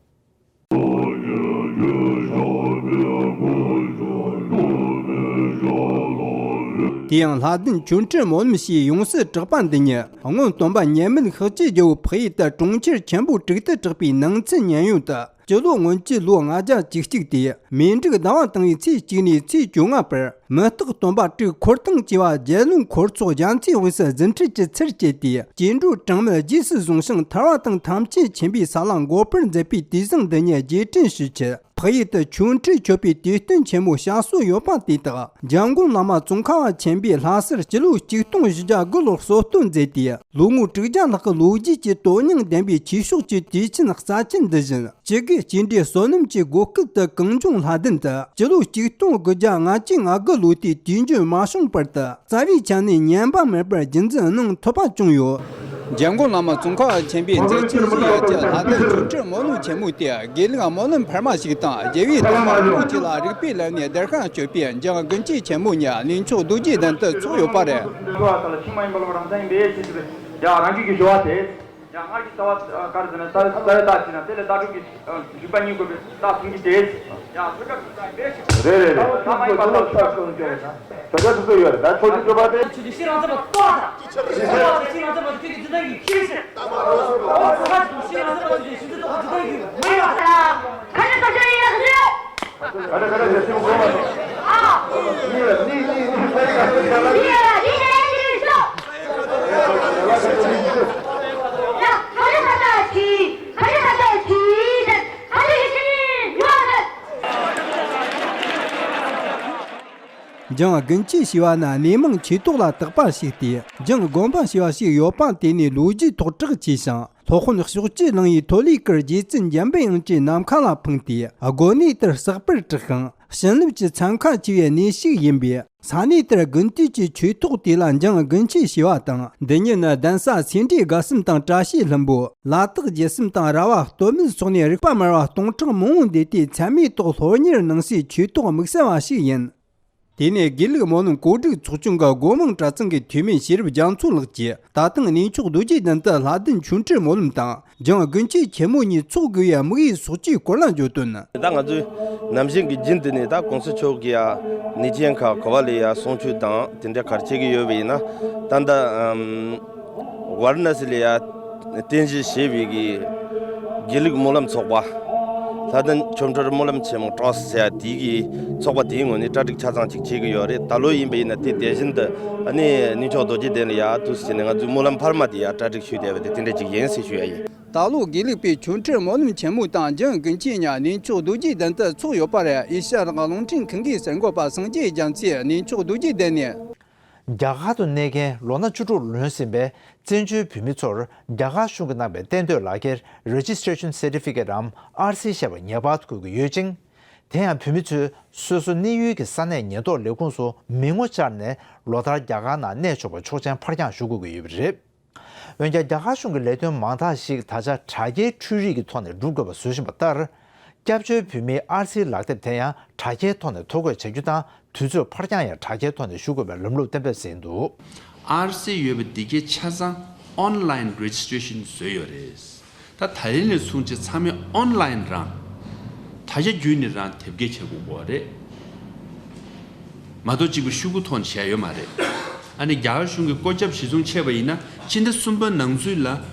དེ་ཡང་ལྷ་ལྡན་ཆོ་འཕྲུལ་སྨོན་ལམ་ཞེས་ཡོངས་སུ་གྲགས་པ་འདི་ཉིད། སྔོན་སྟོན་པ་མཉམ་མེད་ཤཱཀྱའི་རྒྱལ་པོ་འཕགས་ཡུལ་དུ་གྲོང་ཁྱེར་ཆེན་པོ་དྲུག་ཏུ་གྲགས་པའི་ནང་ཚན་མཉན་ཡོད་དུ། སྤྱི་ལོ་སྔོན་གྱི་ལོ་ལྔ་བརྒྱ་བཅུ་གཅིག་སྟེ། མེ་འབྲུག་ཟླ་བ་དང་པོའི་ཚེས་གཅིག་ནས་ཚེས་བཅོ་ལྔ་བར། མུ་སྟེགས་སྟོན་པ་དྲུག་འཁོར་དང་བཅས་པ་རྒྱལ་བློན་འཁོར་ཚོགས་རྒྱ་མཚོའི་དབུས་སུ་རྫུ་འཕྲུལ་གྱི་ཚུལ་བསྐྱེད་དེ། སྐྱེ་འགྲོ་གྲངས་མེད་རྗེས་སུ་བཟུང་ཞིང་ཐར་པ་དང་ཐམས་ཅད་མཁྱེན་པའི་ས་ལ་འགོད་པར་མཛད་པའི་དུས་བཟང་འདི་ཉིད་རྗེས་དྲན་ཞུ་ཆེད། འཕགས་ཡུལ་དུ་ཆོ་འཕྲུལ་མཆོད་པའི་དུས་སྟོན་ཆེན་མོ་བྱ་སྲོལ་ཡོད་པ་དེ་དག་འཇམ་མགོན་བླ་མ་ཙོང་ཁ་པ་ཆེན་པོས་ལྷ་སར་སྤྱི་ལོ་ཆིག་སྟོང་བཞི་བརྒྱ་དགུ་ལོར་གསོལ་སྟོན་མཛད་དེ། ལོ་ངོ་དྲུག་བརྒྱ་ལྷག་གི་ལོ་རྒྱུས་ཀྱི་དོན་སྙིང་ལྡན་པའི་ཆོས་ཕྱོགས་ཀྱི་དུས་ཆེན་རྩ་ཆེན་འདི་བཞིན། ཅི་དགེ་སྤྱི་འགྲོའི་བསོད་ནམས་ཀྱི་སྒོ་སྐུད་དུ་གངས་ལྗོངས་ལྷ་ལྡན་དུ་སྤྱི་ལོ་ཆིག་སྟོང་དགུ་བརྒྱ་ལྔ་བཅུ་ང་དགུ་ལོ་དུས་དུས་འགྱུར་མ་བྱུང་བར་དུ་རྩ་བའི་ཆ་ནས་ཉམས་པ་མེད་པར་རྒྱུན་འཛིན་གནང་ཐུབ་པ་བྱུང་ཡོད། འཇམ་མགོན་བླ་མ་ཙོང་ཁ་པ་ཆེན་པོའི་མཛད་ཆེན་བཞི་ཡོད་ཀྱི་ལྷ་ལྡན་ཆོ་འཕྲུལ་སྨོན་ལམ་ཆེན་མོ་སྟེ། དགེ་ལུགས་སྨོན་ལམ་འཕར་མ་ཞིག་དང་རྒྱལ་བའི་བསྟན་པ་ལོ་གཅིག་ལ་རིག་པའི་ལམ་ནས་བདེར་གཤེགས་སྤྱོད་པའི་འཇང་དགུན་ཆོས་ཆེན་མོ་ཉིད་གནས་མཆོག་རྡོ་རྗེ་གདན་དུ་འཚོགས་ཡོད་པ་རེད། ཞུ་བ་ལ་ཤིང་མ་ཡིན་པ་ལ་རང་མཚན་ཡིན་པའི་ཕྱིར་ཞུ་བས། ཡ་རང་རྒྱུད་ཀྱི་ཞུ་བ་དེ། ཡང་སྔར་གྱི་རྩ་བ་ག་རེ་ཟེར་ན། རྩ་བའི་རྩ་བའི་རྟགས་ཅིག་དང་དེ་ལས་ལྟ་གྲུབ་ཀྱི་རིགས་པ་གཉིས་བགོས་པའི་རྟགས་གསུམ་གྱི་དེ། ཡང་ཐོས་རྒྱ་ཀུན་བཏགས་ཡིན་པའི་ཕྱིར། རེད་རེད་རེད། ཐོས་རྒྱ་ཀུན་བཏགས་ཡིན་པའི་ཕྱིར། ཐོས་རྒྱ་སོ་སོ་ཡོད་རེད། ད་ཐོས་རྒྱ་སྤྲོས་པ་དེ། ཆོས་ཀྱི་ཤེས་རབ་མཚན་པ་ཏོག་ཙམ། ཆོས་ཀྱི་ཤེས་རབ་མཚན་པ་ཁྱོད་ཀྱི་འཛིན་སྟངས་ཀྱི་ཁྱེར་ཕྱིར། ཁ་ཅིག་ཤེས་རབ་མཚན་པ་ཁྱོད་ཀྱི་འཛིན་སྟངས་ཀྱི་འཛིན་སྟངས་ཀྱི་མེད་པ། ཁ་ཅིག་ཁ་ཅིག་ཡག་ཤོས། ག་རེ་ག་རེ་ཟེར་ཤེས་པ་གོ་མ་སོང་། ཨ། གཉིས་ལ་གཉིས་གཉིས་གཉིས་ལ་གཉིས་ལ་གཉིས་ལ་གཉིས་ལ། ཡ། ག་རེ་ག་རེ་གྱིས། ག་རེ་ག་རེ་གྱིས། ག་རེ་གྱིས། འཇང་དགུན་ཆོས་ཞེས་པ་ནི་སྣེ་མང་ཆོས་ཐོག་ལ་བཏགས་པ་ཞིག་སྟེ། འཇང་དགོན་པ་ཞེས་པ་ཞིག་ཡོད་པ་དེ་ནི་ལོ་རྒྱུས་ཐོག་གྲགས་ཆེ་ཞིང་། སློབ་དཔོན་ཕྱོགས་བཅུའི་གླིང་པའི་ཐོ་ལི་ཀར་རྗེ་བཙུན་འཇམ་པའི་དབྱངས་ཀྱིས་ནམ་མཁའ་ལ་འཕངས་ཏེ། དགོན་གནས་དེར་གསེག་པར་གྲགས་ཤིང་། བྱིན་རླབས་ཀྱི་འཚང་ཁ་ཆེ་བའི་གནས་ཤིག་ཡིན་པས། ས་གནས་དེར་དགུན་དུས་ཀྱི་ཆོས་ཐོག་དེ་ལ་འཇང་དགུན་ཆོས་ཞེས་པ་དང་། འདི་ཉིད་ནི་གདན་ས་སེ་འབྲས་དགའ་གསུམ་དང་བཀྲ་ཤིས་ལྷུན་པོ། ལ་དྭགས་བརྒྱུད་གསུམ་དང་ར་བ་སྟོད་སྨད་སོགས་ནས་རིག་པ་དམར་བ་སྟོང་ཕྲག་མང་པོ་འདུས་ཏེ། མཚན་མོའི་ཐོག་སློབ་གཉེར་གནང་སའི་ཆོས་ཐོག་དམིགས་བསལ་བ་ཞིག་ཡིན། དེ་ནས་དགེ་ལུགས་སྨོན་ལམ་གོ་སྒྲིག་ཚོགས་ཆུང་གི་སྒོ་མང་གྲྭ་ཚང་གི་འཐུས་མི་ཤེས་རབ་རྒྱ་མཚོ་ལགས་ཀྱིས། ད་ཐེངས་གནས་མཆོག་རྡོ་རྗེ་གདན་དུ་ལྷ་ལྡན་ཆོ་འཕྲུལ་སྨོན་ལམ་དང་། འཇང་དགུན་ཆོས་ཆེན་མོ་གཉིས་འཚོགས་དགོས་པའི་དམིགས་ཡུལ་སོགས་ཀྱི་སྐོར་ལ་བརྗོད་དོན། ད་ང་ཚོས་ནམ་ཞིག་གི་རྒྱུན་དུ་ནས་ད་གོང་ས་མཆོག་གིས་ཡ་གནས་ཆེན་ཁག་ག་བ་ལ་ཡ་གསུང་ཆོས་དང་དེ་འདྲ་ག་རེ་བྱེད་ཀྱི་ཡོད་པ་ཡིན་ན། ད་ལྟ་ཨམ་ཝཱ་ར་ཎ་སི་ལ་ཡ་རྟེན་གཞི་བྱས་པའི་གི་དགེ་ལུགས་སྨོན་ལམ་ཚོགས་པ། ལྷ་ལྡན་ཆོ་འཕྲུལ་སྨོན་ལམ་ཆེན་མོ་ཊར་སི་ཟེར་ཡ་དེའི་གི་ཚོགས་པ་དེའི་ངོས་ནས་གྲ་སྒྲིག་ཆ་ཚང་ཅིག་བྱེད་ཀྱི་ཡོད་རེད། ད་ལོ་ཡིན་པ་ཡིན་ན་དེ་དེ་བཞིན་དུ་ཨ་ནི་གནས་མཆོག་རྡོ་རྗེ་གདན་ལ་ཡ་དུས་སུ་བྱས་ནས་ང་ཚོའི་སྨོན་ལམ་འཕར་མ་དེ་ཡ་གྲ་སྒྲིག་ཞུས་བསྡད་པ་དེ་དེ་འདྲ་ཅིག་ཡིན་ཟེར་ཞུ་ཡ་ཡིན། ད་ལོ་དགེ་ལུགས་པའི་ཆོ་འཕྲུལ་སྨོན་ལམ་ཆེན་མོ་དང་འཇང་དགུན་ཆོས་གཉིས་གནས་མཆོག་རྡོ་རྗེ་གདན་དུ་འཚོགས་ཡོད་པར། ཨེ་ཤ་ཡ་རང་དབང་རླུང་འཕྲིན་ཁང་གི་གསར་འགོད་པ་སངས་རྒྱས་རྒྱ་མཚོས་གནས་མཆོག་རྡོ་རྗེ་གདན་ནས། རྒྱ་གར་དུ་གནས་མཁན་ལོ་ན་བཅུ་དྲུག་ལོན་ཟིན་པའི་བཙན་བྱོལ་བོད་མི་ཚོར་རྒྱ་གར་གཞུང་གིས་གནང་བའི་གཏན་སྡོད་ལག་འཁྱེར་Registration Certificate་འམ་ཨར་སི་ཞེས་པ་ངེས་པར་དུ་དགོས་ཀྱི་ཡོད་ཅིང་། དེ་ཡང་བོད་མི་ཚོས་སོ་སོ་གནས་ཡུལ་གྱི་ས་གནས་ཉེན་རྟོག་ལས་ཁུངས་སུ་མི་ངོ་བཅར་ནས་ལོ་ལྟར་རྒྱ་གར་ནང་གནས་ཆོག་པའི་ཆོག་མཆན་ཕར་འགྱངས་ཞུ་དགོས་ཀྱི་ཡོད་པ་རེད། འོན་ཀྱང་རྒྱ་གར་གཞུང་གི་ལས་དོན་མང་དག་ཞིག་ད་ཆ་དྲ་རྒྱའི་འཕྲུལ་རིག་གི་ཐོག་ནས་སྒྲུབ་དགོས་པ་བཟོ་བཞིན་པ་ལྟར། སྐྱབས་བཅོལ་བོད་མིའི་ཨར་སིའི་ལག་དེབ་དེ་ཡང་དྲ་རྒྱའི་ཐོག་ནས་ཐོ་འགོད་བྱ་རྒྱུ་དང་། དུས་ཚོད་ཕར་འགྱངས་ཡང་དྲ་རྒྱའི་ཐོག་ནས་ཞུ་དགོས་པའི་ལམ་ལུགས་གཏན་འབེབས་ཟིན་འདུག། ཨར་སི་ཡོད་པ་འདི་གའི་ཆ་ཚང་ཨོན་ལའིན་རེ་ཇི་སི་ཊི་རེ་ཤན་བཟོས་ཡོད་རེད། ད་ད་རིང་ནས་བཟུང་བྱས་ཚང་མས་ཨོན་ལའིན་རང་དྲ་རྒྱ་བརྒྱུད་ནས་རང་དེབ་སྐྱེལ་བྱེད་དགོས་པ་རེད། མ་གཏོགས་གཅིག་པུ་ཤོག་གུ་ཐོག་ནས་བཞག་ཡོད་མ་རེད། ཨ་ནི་རྒྱ་གར་གཞུང་གིས་བཀོད་ཁྱབ་གཞི་བཟུང་བྱས་པ་ཡིན་ན་སྤྱི་ཟླ་གསུམ་པ་ནང་ཚུད་ལ་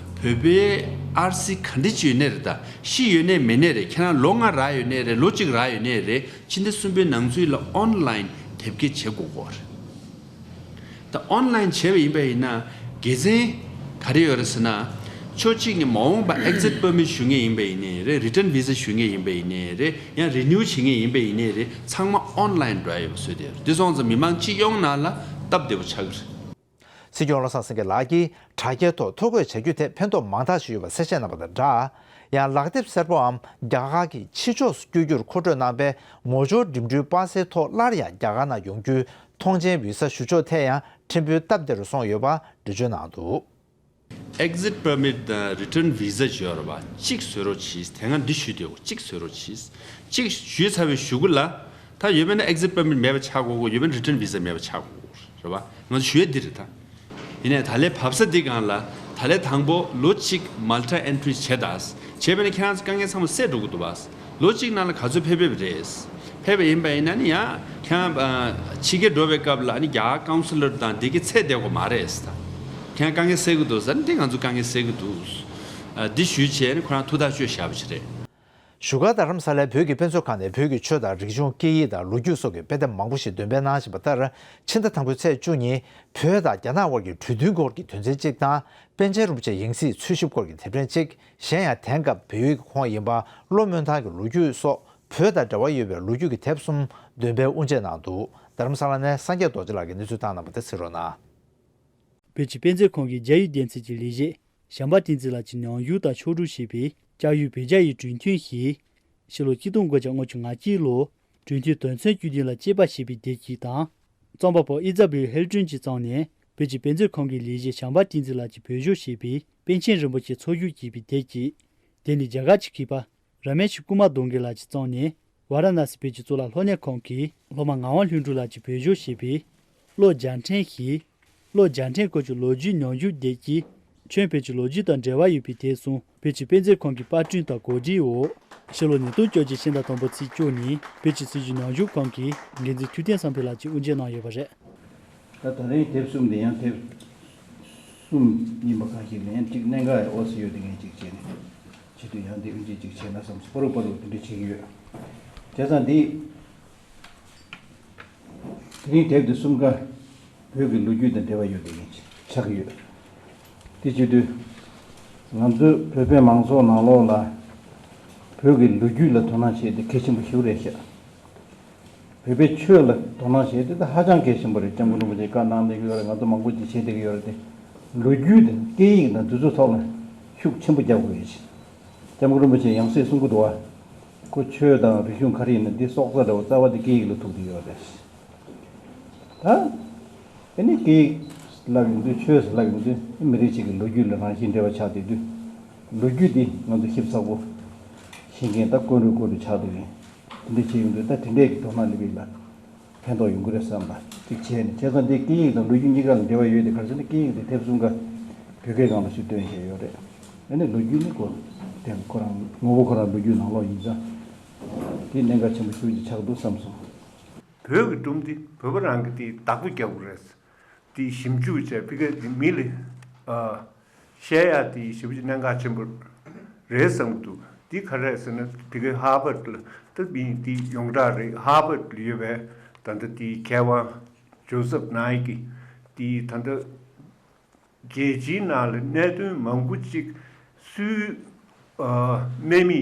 བོད་པའི་ཨར་སི་ག་འདྲ་ཅིག་ཡོད་ནའི་རེད། ད་ཤི་ཡོད་ནའི་མེད་ནའི་རེད། ཁྱེད་རང་ལོ་ལྔ་རག་ཡོད་ནའི་རེད། ལོ་གཅིག་རག་ཡོད་ནའི་རེད། ཕྱི་ཟླ་གསུམ་པའི་ནང་ཚུད་ལ་ཨོན་ལའིན་དེབ་སྐྱེལ་བྱེད་དགོས་ཀྱི་ཡོད་རེད། ད་ཨོན་ལའིན་བྱས་པ་ཡིན་པ་ཡིན་ན་དགེ་མཚན་ག་རེ་ཡོད་རེད་ཟེར་ན། ཕྱོགས་གཅིག་ནས་མ་འོངས་པ་ཨེག་ཛིཊ་པར་མིཊ་ཞུ་མཁན་ཡིན་པ་ཡིན་ནའི་རེད། རི་ཊན་བི་ཟ་ཞུ་མཁན་ཡིན་པ་ཡིན་ནའི་རེད། ཡང་རི་ནིའུ་བྱེད་མཁན་ཡིན་པ་ཡིན་ནའི་རེད། ཚང་མ་ཨོན་ལའིན་འགྲོ་ཡ་ཡོད་པ་བཟོས་བསྡད་ཡོད་རེད། དེ་སོང་ཙང་མི་མང་སྤྱི་ཡོངས་ནང་ལ་སྟབས་བདེ་པོ་ཆགས་ཀྱི་རེད། སྲིད་སྐྱོང་བློ་བཟང་སེང་གེ་ལགས་ཀྱིས་དྲ་རྒྱའི་ཐོག་ཐོ་འགོད་བྱ་རྒྱུ་དེ་ཕན་ཐོགས་མང་དག་ཞིག་ཡོད་པ་གསལ་བཤད་གནང་བ་དང་སྦྲགས། ཡང་ལག་དེབ་སེར་པོའམ་རྒྱ་གར་གྱི་ཕྱི་ཕྱོགས་སུ་བསྐྱོད་རྒྱུར་མཁོ་སྤྲོད་གནང་པའི་ངོ་སྦྱོར་འགྲིམ་འགྲུལ་པ་སེའི་ཐོག་སླར་ཡང་རྒྱ་གར་ནང་ཡོང་རྒྱུའི་ཐོངས་མཆན་བི་ས་ཞུ་ཕྱོགས་ཐད་ཡང་ཁྲིམས་དཔོན་སྟབས་བདེ་རུ་སོང་ཡོད་པ་འགྲེལ་བརྗོད་གནང་འདུག། ཨེག་ཛིཊ་པར་མིཊ་དང་རི་ཊན་བི་ཟ་ཅིག་ཡོད་རེད་པ། གཅིག་བཟོ་རོགས་གྱིས། དེ་སྔ་འདི་ཞུས་བསྡད་ཡོད། གཅིག་བཟོ་རོགས་གྱིས། གཅིག་ཞུས་ཚར་བའི་གཞུག་གུ་ལ། ད་ཡོད་པ་ན་ཨེག་ཛིཊ་པར་མིཊ་མེད་པ་ཆགས་དགོས་གོ། ཡོད་པ་ན་རི་ཊན་བི་ཟ་མེད་པ་ཆགས་དགོས་གོ་རེད་པ། ང་ཚོ་ཞུ་ཡས་འདི་རེད་ད། ཡིན་ནའི་ད་ལན་བབས་ས་འདི་སྒང་ལ་ད་ལན་དང་པོ་ལོ་གཅིག་མལ་ཊི་ཨེན་ཊི་རི་བྱས་ད། བྱས་པ་ན་ཁྱེད་རང་ཚོ་དཀའ་ངལ་ཚང་མ་སེལ་འགྲོ་གི་འདུག་པ། ལོ་གཅིག་ནང་ལ་ག་ཚོད་ཕེབས་ཕེབས་རེད། ཕེབས་པ་ཡིན་པ་ཡིན་ན་ནི་ཡང་ཁྱེད་རང་ཕྱི་རྒྱལ་འགྲོ་བའི་སྐབས་ལ་ནི་རྒྱ་གར་ཀའུན་སི་ལར་དང་འདི་གི་ཚད་བསྡད་དགོས་མ་རེད་ད། ཁྱེད་རང་དཀའ་ངལ་སེལ་གི་འདུག་ཟེར་ན་འདི་ང་ཚོ་དཀའ་ངལ་སེལ་གི་འདུག། འདི་ཞུས་བྱས་ནི་ཁོ་རང་ཐུགས་ཐག་གཅོད་བཞག་པ་ཞིག་རེད། བཞུགས་སྒར་རྡ་རམ་ས་ལའི་བོད་ཀྱི་དཔེ་མཛོད་ཁང་ནས་བོད་ཀྱི་ཆོས་དང་རིག་གཞུང་སྐད་ཡིག་དང་ལོ་རྒྱུས་སོགས་ཀྱི་དཔེ་དེབ་མང་པོ་ཞིག་འདོན་སྤེལ་གནང་བཞིན་པ་ལྟར། ཕྱི་ཟླ་དང་པོའི་ཚེས་བཅུ་ཉིན་བོད་དང་རྒྱ་ནག་དབར་གྱི་གྲོས་མཐུན་སྐོར་གྱི་དོན་ཚན་གཅིག་དང་། པཎ་ཆེན་རིན་པོ་ཆེའི་ཡང་སྲིད་འཚོལ་ཞིབ་སྐོར་གྱི་དེབ་ཕྲེང་གཅིག། གཞན་ཡང་དེང་སྐབས་བལ་ཡུལ་གྱི་ཁོངས་ཡིན་པ་བློ་སྨོན་ཐང་གི་ལོ་རྒྱུས་སོགས་བོད་དང་འབྲེལ་བ་ཡོད་པའི་ལོ་རྒྱུས་ཀྱི་དེབ་གསུམ་འདོན་སྤེལ་དབུ་འབྱེད་གནང་འདུག། རྡ་རམ་ས་ལ་ནས་སངས་རྒྱས་རྡོ་རྗེ་ལགས་ཀྱིས་གནས་ཚུལ་བཏང་གནང་བ་དེ་གཟིགས་རོགས་གནང་། བོད་ཀྱི་དཔེ་མཛོད་ཁང་གི་རྒྱ་ཡིག་སྡེ་ཚན་གྱི་ལས་བྱེད་བྱམས་པ་བསྟན་འཛིན་ལགས་ཀྱིས་ཉམས་ཞིབ་དང་ཕྱོགས་སྒྲིག་བྱས་པའི་སྐྱབས་ཡུལ་བོད་རྒྱ་ཡི་གྲོས་མཐུན་ཞེས། ཕྱི་ལོ་ཆིག་སྟོང་དགུ་བརྒྱ་ལྔ་བཅུ་ང་གཅིག་ལོར་གྲོས་མཐུན་དོན་ཚན་བཅུ་བདུན་ལ་དཔྱད་པ་བྱས་པའི་དེབ་ཅིག་དང་། རྩོམ་པ་པོ་ཨི་ཛ་བྷེལ་ཧེལ་ཀྲུན་གྱིས་བརྩམས་ནས་བོད་ཀྱི་དཔེ་མཛོད་ཁང་གི་ལས་བྱེད་བྱམས་པ་བསྟན་འཛིན་ལགས་ཀྱིས་བོད་བསྒྱུར་བྱས་པའི་པཎ་ཆེན་རིན་པོ་ཆེ་འཚོ་བཞུགས་ཅེས་པའི་དེབ་ཅིག། དེ་ནི་རྒྱ་གར་གྱི་མཁས་པ་ར་མེ་ཤི་ཀུ་མ་རྡོང་གི་ལགས་ཀྱིས་བརྩམས་ནས། ཝཱ་ར་ཎ་སི་བོད་ཀྱི་གཙུག་ལག་སློབ་གཉེར་ཁང་གི་སློབ་མ་ངག་དབང་ལྷུན་གྲུབ་ལགས་ཀྱིས་བོད་བསྒྱུར་བྱས་པའི་བློ་རྒྱ་འཕྲེང་ཞེས། བློ་རྒྱ་འཕྲེང་སྐོར་གྱི་ལོ་རྒྱུས་ཉམས་ཞིབ་དེབ་ཀྱིས་ཁྱོན་བོད་ཀྱི་ལོ་རྒྱུས་དང་འབྲེལ་བ་ཡོད་པའི་དེབ་གསུམ་བོད་ཀྱི་དཔེ་མཛོད་ཁང་གི་པར་སྐྲུན་དང་གོ་སྒྲིག་འོག་ཕྱི་ལོ་ཉིས་སྟོང་བཅོ་བརྒྱད་ཕྱི་ཟླ་དང་པོ་ཚེས་བཅུ་ཉིན་བོད་ཀྱི་སྲིད་བྱུས་ཉམས་ཞིབ་ཁང་གི་འགན་འཛིན་ཐུབ་བསྟན་བསམ་འཕེལ་ལགས་ཀྱིས་དབུ་འབྱེད་གནང་ཡོད་པ་རེད། ད་ད་རིང་དེབ་གསུམ་འདི་ཡང་དེབ་གསུམ་ཡིན་པ་གང་ཞིག་ལ་ཡང་གཅིག་གནད་འགག་ཡང་ཨོ་སི་ཡོད་དེ་ངས་གཅིག་བྱས་ནས་ཆེད་དུ་ཡང་འདི་དབུ་འབྱེད་གཅིག་བྱས་ན་བསམ་སོང་། པ་རུ་པ་རུ་དེ་འདྲ་བྱེད་ཀྱི་ཡོད། བྱས་ཙང་འདི་དེ་རིང་དེབ་འདི་གསུམ་ཀ་བོད་ཀྱི་ལོ་རྒྱུས་དང་འབྲེལ་བ་ཡོད་དེ་ངས་ཆགས་ཀྱི་ཡོད། དེ་བྱེད་དུས་ང་ཚོའི་བོད་པའི་མང་ཚོགས་ནང་ལོགས་ལ་བོད་ཀྱི་ལོ་རྒྱུས་ལ་དོ་སྣང་བྱེད་དེ་གལ་ཆེན་པོ་ཞིག་རེད་ཤག། བོད་པའི་ཆོས་ལ་དོ་སྣང་བྱེད་དེ་ད་ཧ་ཅང་གལ་ཆེན་པོ་རེད། སྐྱབས་མགོན་རིན་པོ་ཆེས་བཀའ་གནང་བསྡད་ཀྱི་ཡོད་རེད། ང་ཚོ་མང་པོ་ཅིག་བྱེད་བསྡད་ཀྱི་ཡོད་རེད་དེ། ལོ་རྒྱུས་དེ་སྐད་ཡིག་དང་དེ་ཚོའི་ཐོག་ལ་ཤུགས་ཆེན་པོ་རྒྱག་དགོས་ཡོད་ཅིང་། སྐྱབས་མགོན་རིན་པོ་ཆེས་ཡང་སེ་གསུང་གི་འདུག་བ། ཁོ་ཆོས་དང་རིག་གཞུང་ག་རེ་ཡིན་ན་འདི་སྲོག་རྩ་འདྲ་བོ་རྩ་བ་དེ་སྐད་ཡིག་ལ་ཐུག་བསྡད་ཡོད་རེད། ད་ཨ་ནི་སྐད་ཡིག་བསླབ་ཡོང་དུས་ཆོས་སུ་བསླབ་ཡོང་དུས་མི་རིགས་གཅིག་གི་ལོ་རྒྱུས་ལ་རང་བཞིན་འབྲེལ་བ་ཆགས་བསྡད་དུས། ལོ་རྒྱུས་འདི་ང་ཚོ་ཞིབ་ཚགས་པོ་ཤེས་མཁན་ད་ཀུན་རུས་ཀུན་རུས་ཆགས་འདུག་ཡིན། དེ་འདྲ་བྱེད་ཡོང་དུས་ད་དེ་འདྲས་ཀྱི་དོ་སྣང་སླེབས་ཡིན་ལ། ཕན་ཐོགས་ཡོང་གི་རེད་བསམ་པ་ཅིག་བྱས་ནས། བྱས་ཙང་འདི་སྐད་ཡིག་དང་ལོ་རྒྱུས་གཉིས་ཀ་ལ་འབྲེལ་བ་ཡོད་དེ། ག་རེ་ཟེར་ན་སྐད་ཡིག་དེ་དེབ་གསུམ་ཀ་བོད་སྐད་སྒང་ལ་ཞིག་བཏོན་བཞག་ཡོད་རེད། ཨ་ནི་ལོ་རྒྱུས་ནི་ཁོ་དེ་ཁོ་རང་ངོ་བོ་ཁོ་རང་ལོ་རྒྱུས་ནང་ལོགས་ཡིན་ཙང་། དེ་གནད་འགག་ཆེན་པོ་ཞེ་པོ་ཅིག་ཆགས་འདུག་བསམ་སོང་། བོད་ཀྱི་སྒྲུང་འདི་བོད་པ་རང་གིས་དེ་བདག་པོ་རྒྱག་དགོས་རེད། དེ་ཞིབ་འཇུག་བྱས་ཕ་གི་དེ་མི་ལ་ཨ་བཤད་ཡ་དེ་ཞེ་པོ་ཅིག་གནད་འགག་ཆེན་པོ་རེད་བསམ་གྱི་འདུག་འདི་ག་རེ་ཟེར་ན་ཕ་གི་ཧར་ཝརཌ་ལ་ད་མི་དེ་ཡོངས་གྲགས་རེད། ཧར་ཝརཌ་ལ་ཡོད་པའི་ད་ལྟ་དེ་མཁས་དབང་ཇོ་སབ་ནའི་ཀི་དེ་ད་ལྟ་རྒྱལ་སྤྱིའི་ནང་ལ་གནད་དོན་མང་པོ་ཅིག་སུས་ཨ་སྨྲས་མི་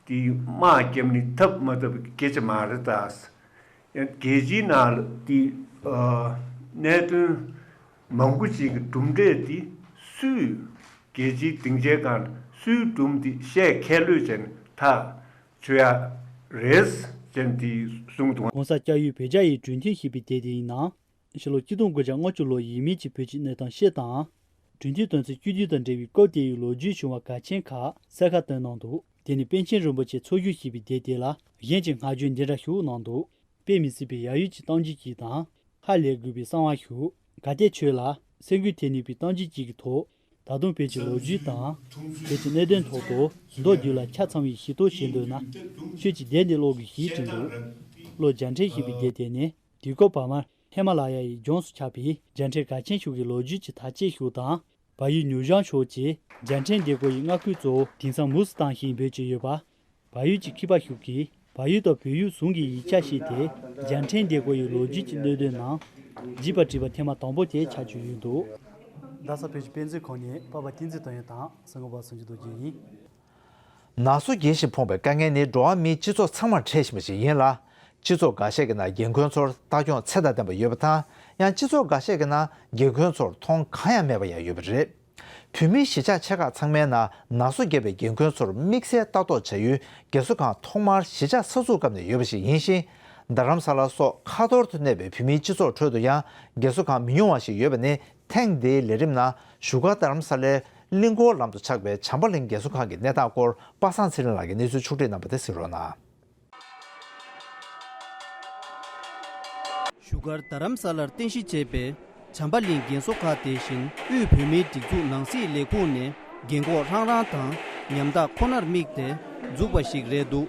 དེ་དམག་བརྒྱབ་ནས་ཐབས་མ་ཐབས་སྐད་ཆ་མ་རེད་ད། ཡང་རྒྱལ་སྤྱིའི་ནང་ལ་དེ་ཨ་གནད་དོན་མང་པོ་ཅིག་གི་གྲུབ་འབྲས་དེ་སུས་རྒྱལ་སྤྱིའི་སྡིངས་ཆའི་སྒང་ལ་སུའི་སྒྲུང་དེ་བཤད་ཁས་ལྷོད་བྱས་ནས་ཐག་ཆོད་ཡ་རེད་ཅེས་དེ་གསུངས་འདུག །༸གོང་ས་༸སྐྱབས་ཡུལ་བོད་རྒྱ་ཡི་གྲོས་མཐུན་ཞེས་པའི་དེབ་དེ་ཡི་ནང་། ཕྱི་ལོ་ཆིག་སྟོང་དགུ་བརྒྱ་ལྔ་བཅུ་ལོ་ཡས་མས་ཀྱི་བོད་ཀྱི་གནས་སྟངས་ཤེས་དང་། གྲོས་མཐུན་དོན་ཚན་བཅུ་བདུན་དང་འབྲེལ་བའི་སྐབས་དེ་ཡི་ལོ་རྒྱུས་བྱུང་བ་གལ་ཆེན་ཁག་གསལ་ཁ་བཏོན་གནང་འདུག །དེ་ནི་པཎ་ཆེན་རིན་པོ་ཆེ་འཚོ་བཞུགས་ཞེས་པའི་དེབ་དེ་ལ་གཞན་གྱི་བསྔགས་བརྗོད་འདི་འདྲ་ཞིག་གནང་འདུག །དཔེ་མི་སྲིད་པའི་ཡ་ཡུལ་གྱི་གཏམ་རྒྱུད་ཅིག་དང་། ཧ་ལས་དགོས་པའི་གསང་བ་ཞིག །གལ་ཏེ་ཁྱོད་ལ་སེམས་འགུལ་ཐེབས་ནུས་པའི་གཏམ་རྒྱུད་ཅིག་གི་ཐོག །ད་དུང་བོད་ཀྱི་ལོ་རྒྱུས་དང་། བོད་ཀྱི་གནད་དོན་ཐོག་ཏུ་མདོ་རྒྱུད་ལ་ཆ་ཚང་བའི་ཞིབ་རྟོག་བྱེད་འདོད་ན། ཁྱོད་ཀྱིས་དེབ་འདི་ཀློག་དགོས་ཞེས་བྲིས་འདུག །ལོ་བརྒྱ་ཕྲན་ཞེས་པའི་དེབ་དེ་ནི། དུས་འཁོར་བར་མར་ཧི་མ་ལ་ཡ་ཡི་ལྗོངས་སུ་ཁྱབ་པའི་རྒྱལ་ཕྲན་གལ་ཆེན་ཞིག་གི་ལོ་རྒྱུས་ཀྱི་དར་ཆ་ཞིག་དང་། བལ་ཡུལ་ནིའུ་ཡོག་ཕྱོགས་ཀྱི་རྒྱལ་ཕྲན་སྡེ་དགུ་ཡི་མངའ་ཁུལ་གཙོ་བོ་དེང་སང་མུ་སུ་དང་ཞེས་འབོད་ཀྱི་ཡོད་པ། བལ་ཡུལ་གྱི་མཁས་པ་ཞིག་གིས་བལ་ཡུལ་དང་བོད་ཡུལ་ཟུང་གི་ཡིག་ཆ་ཞིག་སྟེ། རྒྱལ་ཕྲན་སྡེ་དགུ་ཡི་ལོ་རྒྱུས་ཀྱི་གནད་དོན་ནང་བརྗོད་པ་བྲིས་པ་ཐེངས་མ་དང་པོ་དེ་ཆགས་ཀྱི་ཡོད་འདུག །རྡ་ས་བོད་ཀྱི་དཔེ་མཛོད་ཁང་ནས་པ་པ་བསྟན་འཛིན་དོན་ཡོད་དང་གསར་འགོད་པ་ཟུང་ཆུ་རྡོ་རྗེ་ཡིན། ནག་བསུབ་རྒྱས་ཤིང་ཕོངས་པའི་དཀའ་ངལ་ནི་འགྲོ་བ་མིའི་སྤྱི་ཚོགས་ཚང་མར་འཕྲད་བཞིན་པ་ཞིག་ཡིན་ལ། སྤྱི་ཚོགས་འགའ་ཤས་ཀྱི་ནང་རྒན་རྒོན་ཚོར་ལྟ་སྐྱོང་ཚད་དང་ལྡན་པ་ཡོད་པ་དང་། ཡང་སྤྱི་ཚོགས་འགའ་ཤས་ཀྱི་ནང་རྒན་རྒོན་ཚོར་མཐོང་གང་ཡང་མེད་པ་ཡང་ཡོད་པ་རེད། བོད་མིའི་གཞིས་ཆགས་ཆེ་ཁག་ཚང་མའི་ནང་ནག་བསུབ་བརྒྱབ་པའི་རྒན་རྒོན་ཚོར་དམིགས་བསལ་ལྟ་རྟོག་བྱ་ཡུལ་རྒས་གསོ་ཁང་ཐོག་མར་གཞིས་ཆགས་གསར་འཛུགས་སྐབས་ནས་ཡོད་པ་ཞིག་ཡིན་ཞིང་། རྡ་རམ་ས་ལ་སོགས་ཁ་ཐོར་དུ་གནས་པའི་བོད་མིའི་སྤྱི་ཚོགས་ཁྲོད་དུ་ཡང་རྒས་གསོ་ཁང་མི་ཉུང་བ་ཞིག་ཡོད་པ་ནི་ཐེངས་འདིའི་ལས་རིམ་ནང་བཞུགས་སྒར་རྡ་རམ་ས་ལའི་གླིང་སྐོར་ལམ་དུ་ཆགས་པའི་བྱམས་པ་གླིང་རྒས་གསོ་ཁང་གི་གནས་སྟངས་སྐོར་པ་སངས་ཚེ་རིང་ལགས་ཀྱིས་གནས་ཚུལ་ཕྱོགས་བསྒྲིགས་གནང་བ་དེ་གཟིགས་རོགས་གནང་། བཞུགས་སྒར་རྡ་རམ་ས་ལར་རྟེན་གཞི་བྱས་པའི་བྱམས་པ་གླིང་རྒན་གསོ་ཁང་དེ་བཞིན་དབུས་བོད་མིའི་སྒྲིག་འཛུགས་ནང་སྲིད་ལས་ཁུངས་ནས་རྒན་འཁོགས་ཧྲང་ཧྲང་དང་ཉམ་ཐག་ཁོ་ནར་དམིགས་ཏེ་འཛུགས་པ་ཞིག་རེད་འདུག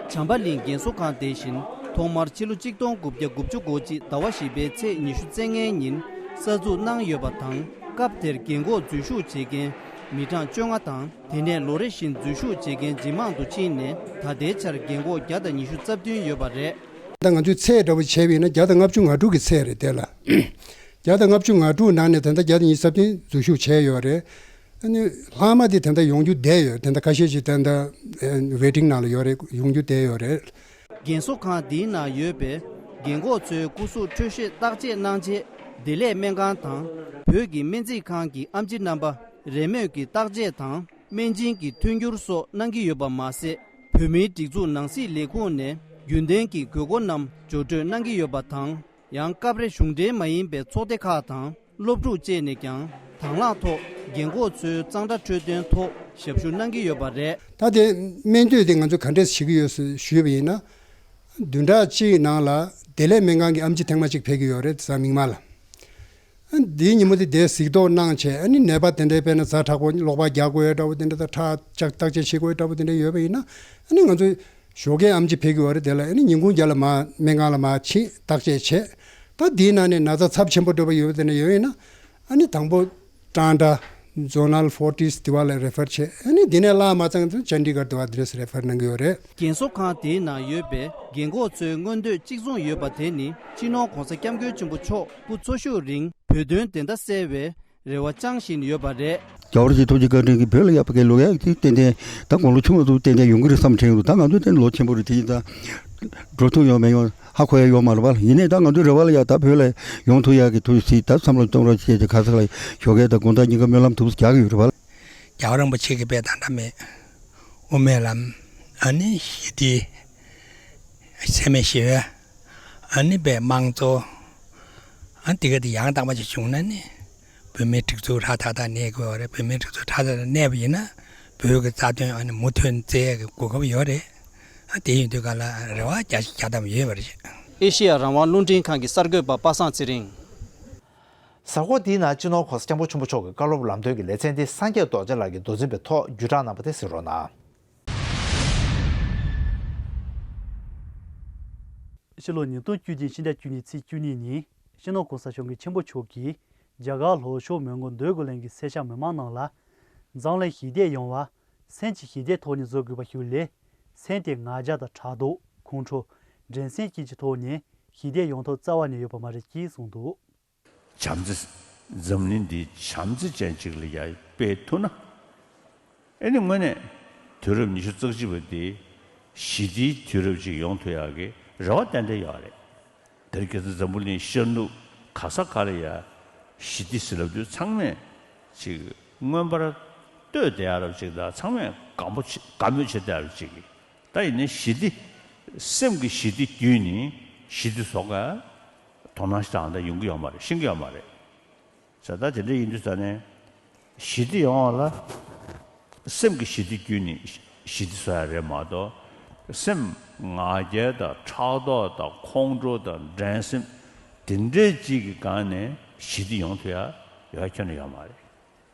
།བྱམས་པ་གླིང་རྒན་གསོ་ཁང་དེ་བཞིན་ཐོག་མར་ཕྱི་ལོ་གཅིག་སྟོང་དགུ་བརྒྱ་དགུ་བཅུ་གོ་གཅིག་ཟླ་བ་བཞི་པའི་ཚེས་ཉི་ཤུ་རྩ་ལྔའི་ཉིན་གསར་འཛུགས་གནང་ཡོད་པ་དང་། སྐབས་དེར་རྒན་འཁོགས་འཛུལ་ཞུགས་བྱེད་མཁན་མི་གྲངས་བཅོ་ལྔ་དང་། དེ་ནས་ལོ་རེ་བཞིན་འཛུལ་ཞུགས་བྱེད་མཁན་ཇེ་མང་དུ་ཕྱིན་ནས་ད་ལྟའི་ཆར་རྒན་འཁོགས་བརྒྱ་དང་ཉི་ཤུ་རྩ་བདུན་ཡོད་པ་རེད། ད་ང་ཚོའི་ཚད་འདྲ་བོ་བྱས་པ་ཡིན་ན་བརྒྱ་དང་ལྔ་བཅུ་ང་དྲུག་གི་ཚད་རེད་དེ་ལ། བརྒྱ་དང་ལྔ་བཅུ་ང་དྲུག་ནང་ནས་ད་ལྟ་བརྒྱ་དང་ཉི་ཤུ་རྩ་བདུན་འཛུལ་ཞུགས་བྱས་ཡོད་རེད། ཨ་ནི་ལྷག་མ་དེ་ད་ལྟ་ཡོང་རྒྱུ་བསྡད་ཡོད། ད་ལྟ་ཁ་ཤས་ཤིག་ད་ལྟ་ཝེ་ཊིང་ནང་ལ་ཡོད་རེད། ཡོང་རྒྱུ་བསྡད་ཡོད་རེད། རྒན་གསོ་ཁང་འདིའི་ནང་ཡོད་པའི་རྒན་འཁོགས་ཚོའི་སྐུ་གཟུགས་འཕྲོད་བཞེས་བརྟག་དཔྱད་གནང་ཆེད་བདེ་ལེགས་སྨན་ཁང་དང་བོད་ཀྱི་སྨན་རྩིས་ཁང་གི་ཨེམ་ཆི་རྣམ་པ་རེས་མོས་ཀྱི་བརྟག་དཔྱད་དང་སྨན་སྦྱིན་གྱི་མཐུན་འགྱུར་སོགས་གནང་གི་ཡོད་པ་མ་ཟད། བོད་མིའི་སྒྲིག་འཛུགས་ནང་སྲིད་ལས་ཁུངས་ནས་རྒྱུན་ལྡན་གྱི་དགོས་མཁོ་རྣམས་འགྱོ་སྤྲོད་གནང་གི་ཡོད་པ་དང་། ཡང་སྐབས་རེ་གཞུང་འབྲེལ་མ་ཡིན་པའི་ཚོགས་སྡེ་ཁག་དང་སློབ་ཕྲུག་བཅས་ནས་ཀྱང་དང་བླངས་ཐོག་རྒན་འཁོགས་ཚོའི་གཙང་སྦྲ་འཕྲོད་བསྟེན་ཐོག་ཞབས་ཞུ་གནང་གི་ཡོད་པ་རེད། ད་དེ་སྨན་བསྟོད་དེ་ང་ཚོས་ག་འདྲས་བྱེད་ཀྱི་ཡོད་ཞུས་པ་ཡིན་ན། བདུན་ཕྲག་གཅིག་ནང་ལ་བདེ་ལེགས་སྨན་ཁང་གི་ཨེམ་ཆི་ཐེངས་མ་གཅིག་ཕེབས་ཀྱི་ཡོད་རེད། གཟའ་མིག་དམར་ལ། ཨ་འདིའི་ཉིན་མོ་དེ་དེ་གཟིགས་རྟོག་གནང་བྱས། ཨ་ནི་ནད་པ་དེ་འདྲའི་དཔེར་ན་གཟའ་དྲག་པོ་གློག་པ་རྒྱག་དགོས་ཡ་འདྲ་བོ་དེ་འདྲ་དང་ཁྲག་བཅག་བརྟག་དཔྱད་བྱེད་དགོས་ཡ་འདྲ་བོ་དེ་འདྲ་ཡོད་པ་ཡིན་ན། ཨ་ནི་ང་ཚོ་ཞོགས་ཀའི་ཨེམ་ཆི་ཕེབས་ཀྱི་ཡོད་རེད། དེ་ལ་ཨ་ནི་ཉིན་གུང་རྒྱབ་ལ་མར་སྨན་ཁང་ལ་མར་ཕྱིན་བརྟག་དཔྱད་བྱས། ད་དེའི་ནང་ནས་ན་ཚ་ཚབས་ཆེན་པོ་འདྲ་བོ་ཡོད་པ་དེ་འདྲ་ཡོད་ཡིན་ན། ཨ་ནི་དང་པོ་ཀྲང་ཀྲ་Zonal Fortis དེ་བ་ལ་རེ་ཕར་བྱས། ཨ་ནི་དེ་ནས་བརླག་མ་ཚར་ཙང་ཅན་ཌི་གར་དེ་བ་དེ་འདྲས་རེ་ཕར་གནང་གི་ཡོད་རེད། རྒན་གསོ་ཁང་དེའི་ནང་ཡོད་པའི་རྒན་འཁོགས་ཚོའི་མངོན་འདོད་གཅིག་མཚུངས་ཡོད་པ་དེ་ནི་སྤྱི་ནོར་༧གོང་ས་༧སྐྱབས་མགོན་ཆེན་པོ་མཆོག་སྐུ་འཚོ་བཞུགས་རིང་བོད་དོན་བདེན་མཐའ་གསལ་བའི་རེ་བ་བཅངས་བཞིན་ཡོད་པ་རེད། རྒྱལ་བ་རིན་པོ་ཆེའི་ཐུགས་རྗེ་བཀའ་དྲིན་གྱིས་བོད་ལ་ཡག་པོ་གི་ལོག་ཡག་དེ་ཏན་ཏན་ད་དགུང་ལོ་ཆུང་བ་ཚོ་ཏན་ཏན་ཡོང་གི་རེད་བསམ་དྲན་འདུག །ད་ང་ཚོ་དེ་ལོ་ཆེན་པོ་རེད། དེ་ཡིན་ད་ འགྲོ་ཐུབ་ཡོང་མེད་ཡོང་ཧ་གོ་ཡ་ཡོད་མ་རེད་པ། ཡིན་ནའི་ད་ང་ཚོའི་རེ་བ་ལ་ཡ་ད་བོད་ལ་ཡོང་ཐུབ་ཡ་གི་ཐུགས་སྲིད་ད་བསམ་བློ་གཏོང་རོགས་བྱེད་ཅེས་ག་ས་ལ་ཞོགས་ཀས་ད་དགོང་དག་ཉིན་ཀ་སྨོན་ལམ་ཐུགས་སུ་རྒྱག་གི་ཡོད་རེད་པ། རྒྱལ་བ་རིན་པོ་ཆེ་གིས་དཔེ་ད་ལྟ་མེད། དབུ་མའི་ལམ། ཨ་ནི་ཞི་བདེ། འཚེ་མེད་ཞི་བའི། ཨ་ནི་པའི་དམངས་གཙོ། ཨ་འདི་ག་དེ་ཡང་དག་པ་ཅིག་བྱུང་ན་ནི། བོད་མིའི་སྒྲིག་འཛུགས་ཧྲ་ཐག་ཐག་གནས་དགོས་པ་རེད། བོད་མིའི་སྒྲིག་འཛུགས་ཧྲ་ཐག་ཐག་གནས་པ་ཡིན་ན། བོད་ཀྱི་རྩ་དོན་ཨ་ནི་མུ་མཐུད་བཙལ་ཡག་གི་གོ་སྐབས་ཡོད་རེད། ཨ་དེ་ཡིན་དུས་ག་ལ་རེ་བ་རྒྱ་ཆེ་རྒྱ་དམ་ཡོད་པ་རེད། ཨེ་ཤེ་ཡ་རང་དབང་རླུང་འཕྲིན་ཁང་གི་གསར་འགོད་པ་པ་སངས་ཚེ་རིང་། གཟའ་འཁོར་འདིའི་ནང་སྤྱི་ནོར་༸གོང་ས་༸སྐྱབས་མགོན་ཆེན་པོ་མཆོག་གི་བཀའ་སློབ་ལམ་སྟོན་གྱི་ལེ་ཚན་འདི་སངས་རྒྱས་རྡོ་རྗེ་ལགས་ཀྱིས་མདོ་འཛིན་པའི་ཐོག་བརྒྱུད་བསྒྲགས་གནང་བ་དེ་གཟིགས་རོགས་གནང་། ཕྱི་ལོ་ཉིས་སྟོང་བཅུ་བདུན་ཕྱི་ཟླ་བཅུ་གཉིས་ཚེས་བཅུ་གཉིས་ཉིན་སྤྱི་ནོར་༸གོང་ས་༸སྐྱབས་མགོན་ཆེན་པོ་མཆོག་གིས་རྒྱ་གར་ལྷོ་ཕྱོགས་མོན་གྷོ་འདོད་རྒུ་གླིང་གི་སེར་སྐྱ་མི་མང་རྣམས་ལ་འཛམ་གླིང་ཞི་བདེ་ཡོང་བར་སེམས་ཀྱི་ཞི་བདེའི་ཐོག་ནས་བཟོ་དགོས་པ་ཞུ་ལས། སེམས་དེ་ང་རྒྱལ་དང་ཕྲག་དོག་ཁོང་ཁྲོ། འགྲན་སེམས་བཅས་ཀྱི་ཐོག་ནས་ཞི་བདེ་ཡོང་ཐབས་རྩ་བ་ནས་ཡོད་པ་མ་རེད་ཅེས་གསུངས་འདུག། བྱམས་བརྩེ། འཛམ་གླིང་འདི་བྱམས་བརྩེ་ཅན་ཅིག་ལ་ཡ་སྤེལ་ཐུབ་ན། ཨེ་ནི་དངོས་གནས་དུས་རབས་ཉི་ཤུ་རྩ་གཅིག་པ་འདི་ཞི་བདེའི་དུས་རབས་ཅིག་ཡོང་ཐུབ་ཡག་གི་རེ་བ་ཏན་ཏན་ཡོད་རེད། དེར་ཁྱེད་ཚོ་འཛམ་བུ་གླིང་ཤར་ནུབ་ག་ས་ག་ལ་ཡ་ཞི་བདེ་ཟེར་ལབ་དུས་ཚང་མས་ཅིག་མངོན་པར་བསྟོད་བསྡད་ཡག་རབ་ཅིག་དང་ཚང་མས་དགའ་མོ་བྱེད་དགའ་མོས་བྱེད་བསྡད་ཡག་རབ་ཅིག་གི། ད་ཡིན་ནའི་ཞི་བདེ། སེམས་ཀྱི་ཞི་བདེ་བརྒྱུད་ནས་ཞི་བདེ་བཟོ་དགོས། དོ་སྣང་ཞིག་དང་ད་ཡོང་གི་ཡོད་མ་རེད། ཤེས་ཀྱི་ཡོད་མ་རེད། ཟེར་ད་དེ་འདྲ་ཡིན་དུས་ད་ནས་ཞི་བདེ་ཡོང་བ་ལ་སེམས་ཀྱི་ཞི་བདེ་བརྒྱུད་ནས་ཞི་བདེ་བཟོ་ཡ་རེད་མ་གཏོགས། སེམས་ང་རྒྱལ་དང་ཕྲག་དོག་དང་ཁོང་ཁྲོ་དང་འགྲན་སེམས་དེ་འདྲའི་ཅིག་གི་སྒང་ནས་ཞི་བདེ་ཡོང་ཐུབ་ཡ་ཡོད་ཁྱོན་ནས་ཡོད་མ་རེད།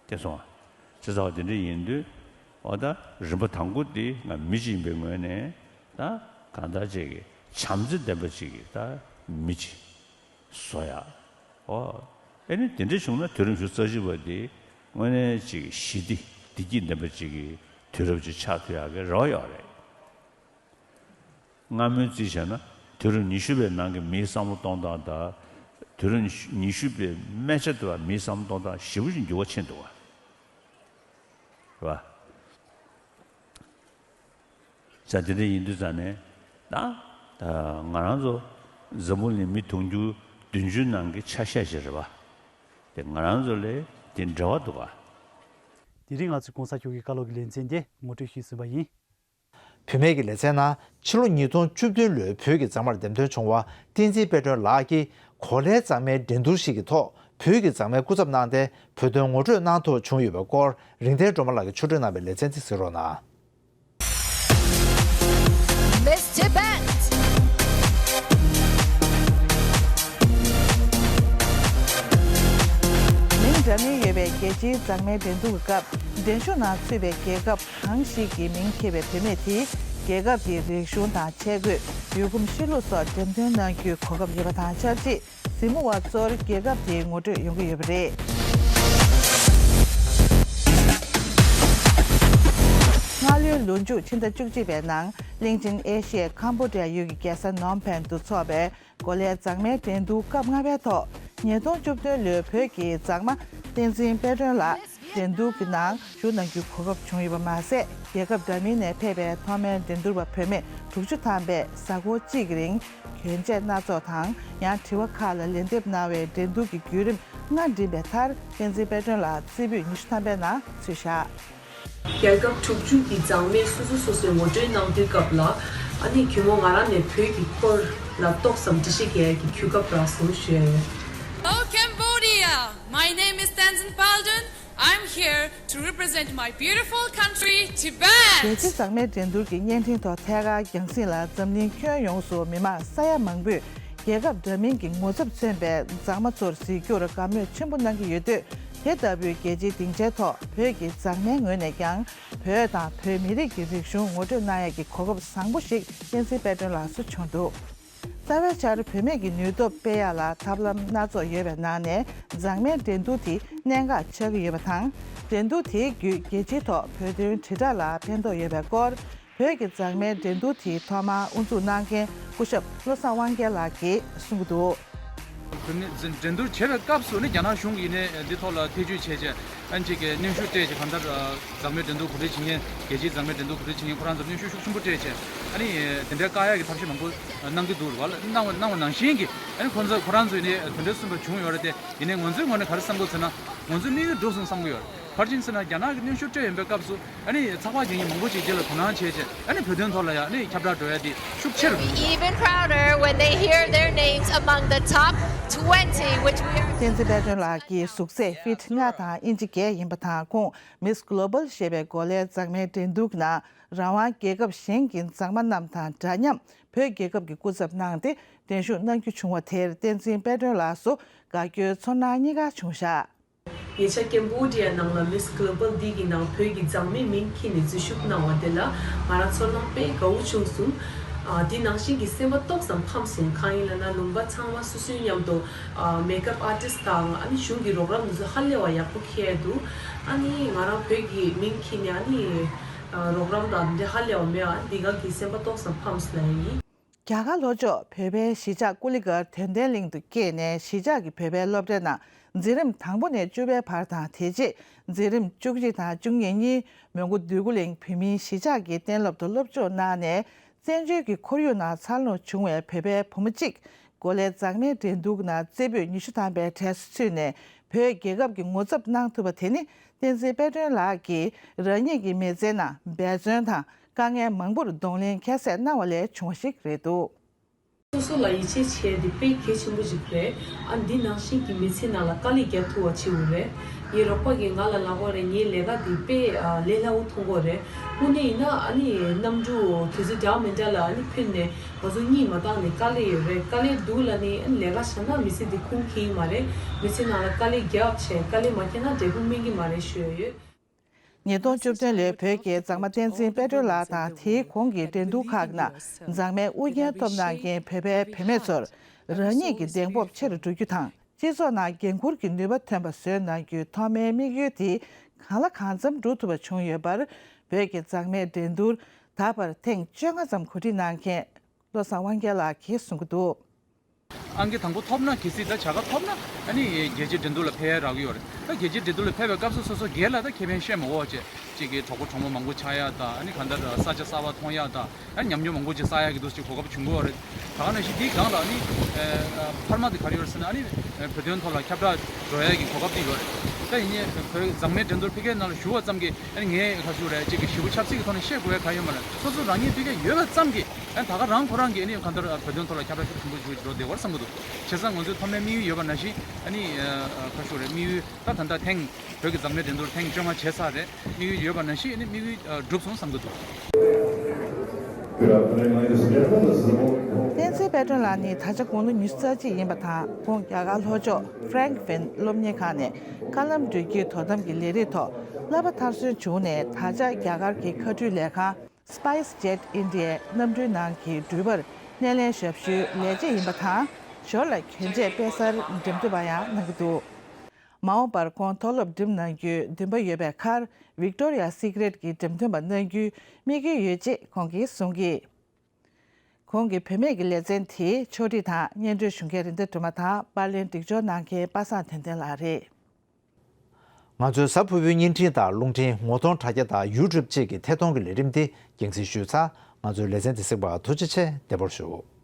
དེ་སོང་བ། བྱས་ཙང་བ་དེ་འདྲ་ཡིན་དུས། འོ་ད་རིམ་པ་དང་པོ་དེ་ང་མི་གཅིག་ཡིན་པའི་ངོས་ནས་ད་གང་ལྟར་ཅིག་གི་བྱམས་བརྩེ་ལྡན་པ་ཅིག་གི་ད་མི་གཅིག་བཟོ་ཡ། འོ། ཨེ་ནི་དེ་འདྲ་བྱུང་ན་དུས་རབས་ཉི་ཤུ་རྩ་གཅིག་པ་དེ་དངོས་གནས་ཅིག་ཞི་བདེ་བདེ་སྐྱིད་ལྡན་པ་ཅིག་གི་དུས་རབས་ཅིག་ཆགས་ཐུབ་ཡག་གི་རེ་བ་ཡོད་རེད། སྔ་མོའི་རྩིས་བྱས་ན་དུས་རབས་ཉི་ཤུ་པའི་ནང་གི་མིའི་བསམ་བློ་གཏོང་སྟངས་དང་། དུས་རབས་ཉི་ཤུ་པའི་སྨད་ཆ་དུ་བ་མིའི་བསམ་བློ་གཏོང་སྟངས་ཞེ་པོ་ཅིག་འགྱུར་བ་ཕྱིན་འདུག་བ། རེད་བ། ས་དེ་འདྲ་ཡིན་དུས་ཙང་ནས་ད། ང་རང་ཚོ་འཛམ་བུ་གླིང་མི་དུང་ཕྱུར་བདུན་ཅུ་ནང་གི་ཆ་ཤས་ཤིག་རེད་བ། དེ་ང་རང་ཚོ་ལས་དེ་འབྲེལ་བ་འདུག་བ། དེ་རིང་ང་ཚོའི་༸གོང་ས་མཆོག་གི་བཀའ་སློབ་ཀྱི་ལེ་ཚན་དེ་ངོ་སྤྲོད་ཞུས་ཟིན་པ་ཡིན། བུད་མེད་ཀྱི་ལེ་ཚན་ནང་ཕྱི་ལོ་ཉིས་སྟོང་བཅུ་བདུན་ལོའི་བོད་ཀྱི་མཛངས་མར་འདེམས་ཐོན་བྱུང་བ་བསྟན་འཛིན་དཔལ་སྒྲོན་ལགས་ཀྱིས་གོ་ལའི་མཛངས་མའི་འགྲན་བསྡུར་ཞིག་གི་ཐོག་བོད་ཀྱི་མཛངས་མའི་སྐུ་ཚབ་གནང་སྟེ་བོད་དོན་ངོ་སྤྲོད་གནང་ཐུབ་བྱུང་ཡོད་པའི་སྐོར་རིག་ལྡན་སྒྲོལ་མ་ལགས་ཀྱིས་ཕྱོགས་སྒྲིག་གནང་བའི་ལེ་ཚན་དེ་གཟིགས་རོགས་གནང་། Miss Tibet། མིང་འདྲ་མིན་ཡོད་པའི་རྒྱལ་སྤྱིའི་མཛངས་མའི་འགྲན་བསྡུར་གྱི་སྐབས། འགྲན་ཞུགས་ནང་ཚུད་པའི་རྒྱལ་ཁབ་གང་ཞིག་གི་མིང་འཁྱེར་བའི་བུད་མེད་དེས་རྒྱལ་ཁབ་དེའི་རིག་གཞུང་དང་ཆས་གོས། ཡུལ་གོམས་གཤིས་ལུགས་སོགས་འགྲེམས་སྟོན་གནང་རྒྱུའི་གོ་སྐབས་ཡོད་པ་དང་ཆབས་ཅིག་གཟིགས་མོ་བ་ཚོར་རྒྱལ་ཁབ་དེའི་ངོ་སྤྲོད་ཡོང་གི་ཡོད་པ་རེད། སྔ་ལོའི་ལོ་མཇུག་ཕྱི་ཟླ་བཅུ་གཅིག་པའི་ནང་གླིང་ཆེན་ཨེ་ཤི་ཡའི་ཁམ་བྷོ་ཌི་ཡ་ཡུལ་གྱི་རྒྱལ་ས་ནོམ་ཕན་དུ་འཚོགས་པའི་གོ་ལའི་མཛངས་མའི་འགྲན་བསྡུར་སྐབས་ལྔ་པའི་ཐོག་ཉིས་སྟོང་བཅུ་བདུན་ལོའི་བོད་ཀྱི་མཛངས་མ་བསྟན་འཛིན་དཔལ་སྒྲོན་ལགས་འགྲན་བསྡུར་གྱི་ནང་ཞུགས་གནང་རྒྱུའི་གོ་སྐབས་བྱུང་ཡོད་པ་མ་ཟད། རྒྱལ་ཁབ་འདྲ་མིན་ནས་ཕེབས་པའི་ཐོག་མའི་འགྲན་བསྡུར་བ་བུད་མེད་དྲུག་ཅུ་ཐམ་པས་གཟའ་འཁོར་གཅིག་གི་རིང་གྱོན་ཆས་སྣ་ཚོགས་དང་ཡང་དྲི་བ་ཁག་ལ་ལན་འདེབས་གནང་བའི་འགྲན་བསྡུར་གྱི་བརྒྱུད་རིམ་ལྔ་འགྲིམས་པའི་མཐར་བསྟན་འཛིན་དཔལ་སྒྲོན་ལགས་རྩེ་ཕུད་ཉི་ཤུ་ཐམ་པའི་ནང་ཚུད་བཞག་རྒྱལ་ཁབ་དྲུག་ཅུ་གི་མཛངས་མས་སོ་སོ་སོ་སོའི་ངོ་སྤྲོད་གནང་དུས་སྐབས་ལ། ཨ་ནི་གུས་མོ་ང་རང་ནས་བོད་ཀྱི་སྐོར་ལ་ཏོག་ཙམ་འགྲེལ་བཤད་རྒྱག་ཡག་གི་གོ་སྐབས་རག་སོང་ཞུ་ཡ་ཡོད། Hello Cambodia! My name is Tenzin Palden. I'm here to represent my beautiful country, Tibet. རྒྱལ་སྤྱིའི་མཛངས་མའི་འགྲན་བསྡུར་གྱི་བརྙན་འཕྲིན་ཐོག་ཐད་ཀར་རྒྱང་སྲིང་ལ་འཛམ་གླིང་ཁྱོན་ཡོངས་སུ་མི་མང་ས་ཡ་མང་པོས་རྒྱལ་ཁབ་འདྲ་མིན་གྱི་ངོ་ཚབ་མཚོན་པའི་མཛངས་མ་ཚོར་གཟིགས་རྒྱུར་དགའ་མོས་ཆེན་པོ་གནང་གི་ཡོད་དུས། དེ་ལྟ་བུའི་རྒྱལ་སྤྱིའི་སྡིངས་ཆའི་ཐོག་བོད་ཀྱི་མཛངས་མའི་ངོས་ནས་ཀྱང་བོད་དང་བོད་མི་རིགས་ཀྱི་རིག་གཞུང་ངོ་སྤྲོད་གནང་ཡག་གི་གོ་སྐབས་བཟང་པོ་ཞིག་བསྟན་འཛིན་དཔལ་སྒྲོན་ལགས་སུ་བྱུང་འདུག་རྩ་བའི་ཆར་བུད་མེད་ཀྱི་ནུས་སྟོབས་སྤེལ་ཡག་ལ་ཐབས་ལམ་སྣ་ཚོགས་ཡོད་པའི་ནང་ནས་མཛངས་མའི་འགྲན་བསྡུར་དེ་གནད་འགག་ཆགས་ཀྱི་ཡོད་པ་དང་། འགྲན་བསྡུར་དེའི་བརྒྱུད་རྒྱལ་སྤྱིའི་ཐོག་བོད་དོན་དྲིལ་བསྒྲགས་ལ་ཕན་ཐོགས་ཡོད་པའི་སྐོར། བོད་ཀྱི་མཛངས་མའི་འགྲན་བསྡུར་དེའི་ཐོག་མར་དབུ་འཛུགས་གནང་མཁན་སྐུ་ཞབས་བློ་བཟང་དབང་རྒྱལ་ལགས་ཀྱིས་གསུང་གི་འདུག་འགྲན་བསྡུར་བྱེད་པའི་སྐབས་སུ་ནི་རྒྱ་ནག་གཞུང་གིས་ནི་འདི་ཐོག་ལ་ཐེ་བྱུས་བྱས་བྱས་ཨ་ནི་ཅིག་གི་གནོན་ཤུགས་སྤྲད་བྱས་གང་ལྟར་འཛམ་གླིང་འགྲན་བསྡུར་གོ་སྒྲིག་བྱེད་མཁན་རྒྱལ་སྤྱིའི་འཛམ་གླིང་འགྲན་བསྡུར་གོ་སྒྲིག་བྱེད་མཁན་ཁོ་རང་ཚོར་གནོན་ཤུགས་ཤུགས་ཆེན་པོ་སྤྲད་བྱས་ཨ་ནི་དེ་འདྲའི་བཀག་ཡག་གི་ཐབས་ཤེས་མང་པོ་གནང་གི་འདུག་རེད་བ། གནང་བ་གནང་བ་ནང་བཞིན་གྱི་ཨ་ནི་ཁོ་ཚོ་ཁོ་རང་ཚོས་ནི་དེ་འདྲ་གསུངས་པ་བྱུང་ཡོད་རེད་དེ། ཡིན་ནའི་ང་ཚོའི་ངོས་ནས་ག་རེ་བསམ་དགོས་ཟེར་ན། ང་ཚོའི་དམིགས་ཡུལ་འགྲུབ་སོང་བསམ་གྱི་ཡོད། ག་རེ་བྱས་ཟེར་ན་རྒྱ་ནག་གིས་གནོན་ཤུགས་སྤྲད་ཡོང་པའི་སྐབས་སུ་ཨ་ནི་ཚགས་པར་འགྱེད་མཁན་མང་པོ་ཞིག་རྗེས་ལ་དོ་སྣང་བྱས་བྱས་ཨ་ནི་བོད་དོན་ཐོག་ལ་ཡང་ཨ་ནི་ཁྱབ་བསྒྲགས་འགྲོ་ཡ་དེ་ཤུགས་ཆེ་རུ། Be even prouder when they hear their names among the top twenty, which we are བསྟན་འཛིན་དཔལ་སྒྲོན་ལགས་ཀྱི་གཟུགས་ཚད་ཕིཊ་ལྔ་དང་ཨིན་ཅི་བརྒྱད་ཡིན་པ་དང་། ཁོང་Miss Global ཞེས་པའི་གོ་ལའི་མཛངས་མའི་འགྲན་བསྡུར་ནང་རང་དབང་རྒྱལ་ཁབ་གཞན་གྱི་མཛངས་མ་རྣམས་དང་འདྲ་མཉམ་བོད་རྒྱལ་ཁབ་ཀྱི་སྐུ་ཚབ་གནང་སྟེ་གདན་ཞུ་གནང་རྒྱུ་བྱུང་བ་དེར་བསྟན་འཛིན་དཔལ་སྒྲོན་ལགས་སུ་དགའ་སྐྱོའི་ཚོར་སྣང་གཉིས་ཀ་བྱུང་བཞག་ཉེ་ཆར་ཀེམ་བྷོ་ཌི་ཡ་ནང་ལ་Miss Global འདི་གི་ནང་བོད་ཀྱི་མཛངས་མའི་མིང་འཁྱེར་ནས་འཛུལ་ཞུགས་གནང་བ་དེ་ལ་ང་རང་ཚོར་སྣང་དཔེ་དགའ་བོ་བྱུང་སོང་། ཨ། འདི་ནང་བཞིན་གྱི་སེམས་པ་ཏོག་ཙམ་ཕམ་སོང་། གང་ཡིན་ལབ་ན་ལུང་པ་ཚང་མ་སོ་སོའི་མཉམ་དུ་ཨ། མེག་ཨབ་ཨར་ཊིསཊ་དང་ཨ་ནི་གཞུང་གི་རོགས་རམ་འདི་ཚོ་ཧ་ལས་པ་ཡག་པོ་འཁྱེར་འདུག་ཨ་ནི་ང་རང་བོད་ཀྱི་མིང་འཁྱེར་ནས་ཨ་ནི་ཨ། རོགས་རམ་དང་འདི་ཧ་ལས་པ་མེད། ཨ། འདི་ག་གི་སེམས་པ་ཏོག་ཙམ་ཕམ་སོང་ལབ་ཡིན། རྒྱ་གར་ལྷོ་ཕྱོགས་བོད་པའི་གཞིས་ཆགས་ཀུ་ལི་གྷལ་དོན་ལྡན་གླིང་དུ་སྐྱེས་ནས་གཞིས་ཆགས་ཀྱི་བོད་པའི་སློབ་གྲྭའི་ནང་འཛིན་རིམ་དང་པོ་ནས་བཅུ་པའི་བར་དང་། དེ་རྗེས་འཛིན་རིམ་བཅུ་གཅིག་དང་བཅུ་གཉིས་གཉིས་མོན་གྷོ་འདོད་རྒུ་གླིང་བོད་མིའི་གཞིས་ཆགས་ཀྱི་གཏན་སློབ་ཏུ་སློབ་སྦྱོང་གནང་ནས། བཙན་བྱོལ་གྱི་ཁོར་ཡུག་ནང་འཚར་ལོངས་བྱུང་བའི་བོད་པའི་བུ་མོ་གཅིག་གོ་ལའི་མཛངས་མའི་འགྲན་བསྡུར་ནང་རྩེ་ཕུད་ཉི་ཤུ་ཐམ་པའི་གྲས་སུ་ཚུད་ནས་བོད་རྒྱལ་ཁབ་ཀྱི་ངོ་ཚབ་གནང་ཐུབ་པ་དེ་ནི་བསྟན་འཛིན་དཔལ་སྒྲོན་ལགས་ཀྱིས་རང་ཉིད་ཀྱི་མི་ཚེའི་ནང་འབད་བརྩོན་དང་དཀའ་ངལ་མང་པོར་གདོང་ལེན་ཁྱད་བསད་གནང་བ་ལས་བྱུང་བ་ཞིག་རེད་འདུག་སོ་སོ་ལ་ཡིད་ཆེས་བྱས་ཏེ་དཔེ་གལ་ཆེན་པོ་ཞིག་རེད། ཨ། འདི་ནང་བཞིན་གྱི་མི་ཚེ་ནང་ལ་དཀའ་ལས་རྒྱག་ཐུབ་པ་བྱེད་དགོས་རེད། ངའི་རོགས་པ་གིས་ང་ལ་ལབ་པ་རེད། ངའི་ལས་ཀ་འདི་དཔེ་ཨ། ལས་སླ་བོ་མཐོང་གི་རེད། དངོས་གནས་ཡིན་ན་ཨ་ནི་གནམ་གྲུ་དུས་ཚོད་འདྲ་མི་འདྲ་ལ་ཨ་ནི་ཕུད་ནས་ང་ཚོ་གཉིད་མ་བཏང་ནས་དཀའ་ལས་ཡོད་རེད། དཀའ་ལས་སྡུག་ལ་ནི་ཨ་ནི་ལས་ཀ་བྱས་ན་མི་ཚེ་འདི་ཁུངས་འཁྱོལ་གྱི་མ་རེད། མི་ཚེ་ནང་ལ་དཀའ་ལས་རྒྱབ་བྱས་དཀའ་ལས་མ་རྒྱབ་ན་འབྲས་བུ་སྨིན་གྱི་མ་རེད་ཞུ་ཡ་ཡོད། ཉིས་སྟོང་བཅུ་བདུན་ལོའི་བོད་ཀྱི་མཛངས་མ་བསྟན་འཛིན་དཔལ་སྒྲོན་ལགས་དང་དེའི་གོང་གི་འགྲན་བསྡུར་ཁག་ནང་མཛངས་མའི་དབུ་རྒྱན་ཐོབ་གནང་མཁན་བོད་པའི་བུད་མེད་ཚོར་རང་ཉིད་ཀྱི་གདེང་སྤོབས་ཆེ་རུ་འགྲོ་རྒྱུ་དང་། སྤྱི་ཚོགས་ནང་འགན་འཁུར་གྱི་ནུས་པ་ཐོན་པ་བཟོས་གནང་རྒྱུའི་ཐོག་མའི་དམིགས་ཡུལ་དེ་གང་ལ་གང་འཚམ་འགྲུབ་ཐུབ་པ་བྱུང་ཡོད་པར། བོད་ཀྱི་མཛངས་མའི་འགྲན་བསྡུར་ད་བར་ཐེངས་བཅོ་ལྔ་ཙམ་གོ་སྒྲིག་གནང་མཁན་བློ་བཟང་དབང་རྒྱལ་ལགས་ཀྱིས་གསུང་གི་འདུག་ཨང་ཀི་དང་པོ་ཐོབ་ན་གལ་སྲིད་ད་བྱ་དགའ་ཐོབ་ན་ཨ་ནི་རྒྱལ་སྤྱིའི་འགྲན་བསྡུར་ལ་ཕེབས་ཡ་རག་གི་ཡོད་རེད། ད་རྒྱལ་སྤྱིའི་འགྲན་བསྡུར་ལ་ཕེབས་པའི་སྐབས་སུ་སོ་སོ་སྒེར་ལ་ད་ཁེ་ཕན་བཤད་མ་དགོས་བྱས་གཅིག་གི་གྲོགས་པོ་གྲོགས་མོ་མང་པོ་ཆགས་ཡ་དང་། ཨ་ནི་གང་ལྟར་ས་ཆ་གསར་པ་མཐོང་ཡ་དང་། ཨ་ནི་ཉམས་མྱོང་མང་པོ་ཅིག་བསགས་ཡ་གི་འདུག་ཅིག་གོ་སྐབས་བྱུང་གི་ཡོད་རེད། ད་ག་ནང་བཞིན་འདིའི་སྒང་ལ་ཨ་ནི་ཨ་འཕར་མ་དེ་ག་རེ་ཡོད་རེད་ཟེར་ན། ཨ་ནི་བོད་དོན་ཐོག་ལ་ཁྱབ་བསྒྲགས་འགྲོ་ཡ་གི་གོ་སྐབས་དེ་ཡོད་རེད། ད་ཡིན་ནའི་བོད་མཛངས་མའི་འགྲན་བསྡུར་ཕ་གིའི་ནང་ལ་ཞུགས་པ་ཙམ་གྱིས་ཨ་ནི་ངས་ག་ཞུ་རེད། གཅིག་གི་ཞེ་པོ་ཆབ་སྲིད་ཀྱི་ཐོག་ནས་བཤད་དགོས་ཡ་ག་ཡོད་མ་རེད། སོ་སོ་རང་ཉིད་ཕ་གིར་ཡོད་པ་ཙམ་གྱིས་ཨ་ནི་ད་ག་རང་ཁོ་རང་གིས་ཨ་ནི་གང་ལྟར་བོད་དོན་ཐོག་ལ་ཁྱབ་བསྒྲགས་ཤུགས་ཆེན་པོ་ཞིག་འགྲོ་བདེ་བར་བསམ་གྱི་འདུག་བྱས་ཙང་ང་ཚོའི་ཐོག་མའི་དམིགས་ཡུལ་ཡོད་པ་ནང་བཞིན་ཨ་ནི་ཨ་ག་ཞུ་རེད། དམིགས་ཡུལ་ད་ད་ལྟ་ཐེངས་བོད་ཀྱི་མཛངས་མའི་འགྲན་བསྡུར་ཐེངས་བཅོ་ལྔ་བྱས་ཚར་རེད། དམིགས་ཡུལ་ཡོད་པ་ནང་བཞིན་ཨ་ནི་དམིགས་ཡུལ་ཨ་འགྲུབ་སོང་བསམ་གྱི་འདུག་བསྟན་འཛིན་དཔལ་སྒྲོན་ལགས་ནི་ད་ཆ་དགུང་ལོ་ཉི་ཤུ་རྩ་གཅིག་ཡིན་པ་དང་། ཁོང་རྒྱ་གར་ལྷོ་ཕྱོགས་ཧྥ་རེང་ཧྥིན་སློབ་གཉེར་ཁང་ནས་མཁའ་ལམ་འགྲུལ་སྐྱེལ་དོ་དམ་གྱི་ལས་རིགས་ཐོག་བསླབ་པ་མཐར་སོན་བྱུང་ནས། ད་ཆ་རྒྱ་གར་གྱི་མཁའ་འགྲུལ་ལས་ཁང་Spice Jet India གནམ་གྲུའི་ནང་གི་འགྲུལ་པར་སྣེ་ལེན་ཞབས་ཞུའི་ལས་བྱེད་ཡིན་པ་དང་། ཞོར་ལ་གྱོན་ཆས་དཔེ་གསར་འགྲེམས་སྟོན་པ་ཡང་གནང་གི་འདུག་མ་འོངས་པར་ཁོང་མཐོ་སློབ་འགྲིམ་གནང་རྒྱུའི་འདུན་པ་ཡོད་པའི་ཁར། Victoria's Secret གྱི་འགྲེམས་སྟོན་པ་གནང་རྒྱུའི་དམིགས་ཡུལ་ཡོད་ཅེས་ཁོང་གིས་གསུང་གི། ཁོང་གི་བུད་མེད་ཀྱི་ལེ་ཚན་དེའི་ཕྱོགས་སྒྲིག་དང་སྙན་སྒྲོན་ཞུ་མཁན་རེད་མདའ་སྒྲོལ་མ་དང་། པར་ལེན་སྒྲིག་སྦྱོར་གནང་མཁན་པ་སངས་དོན་ལྡན་ལགས་རེད། ང་ཚོའི་གཟའ་ཕུར་བུའི་བརྙན་འཕྲིན་དང་རླུང་འཕྲིན་ངོ་གདོང་དྲ་རྒྱ་དང་YouTube བཅས་ཀྱི་ཐད་གཏོང་གི་ལས་རིམ་འདི་རྒྱང་སྲིང་ཞུས་ཚར། ང་ཚོའི་ལེ་ཚན་འདི་གཟིགས་པར་ཐུགས་རྗེ་ཆེ། བདེ་པོར་བཞུགས།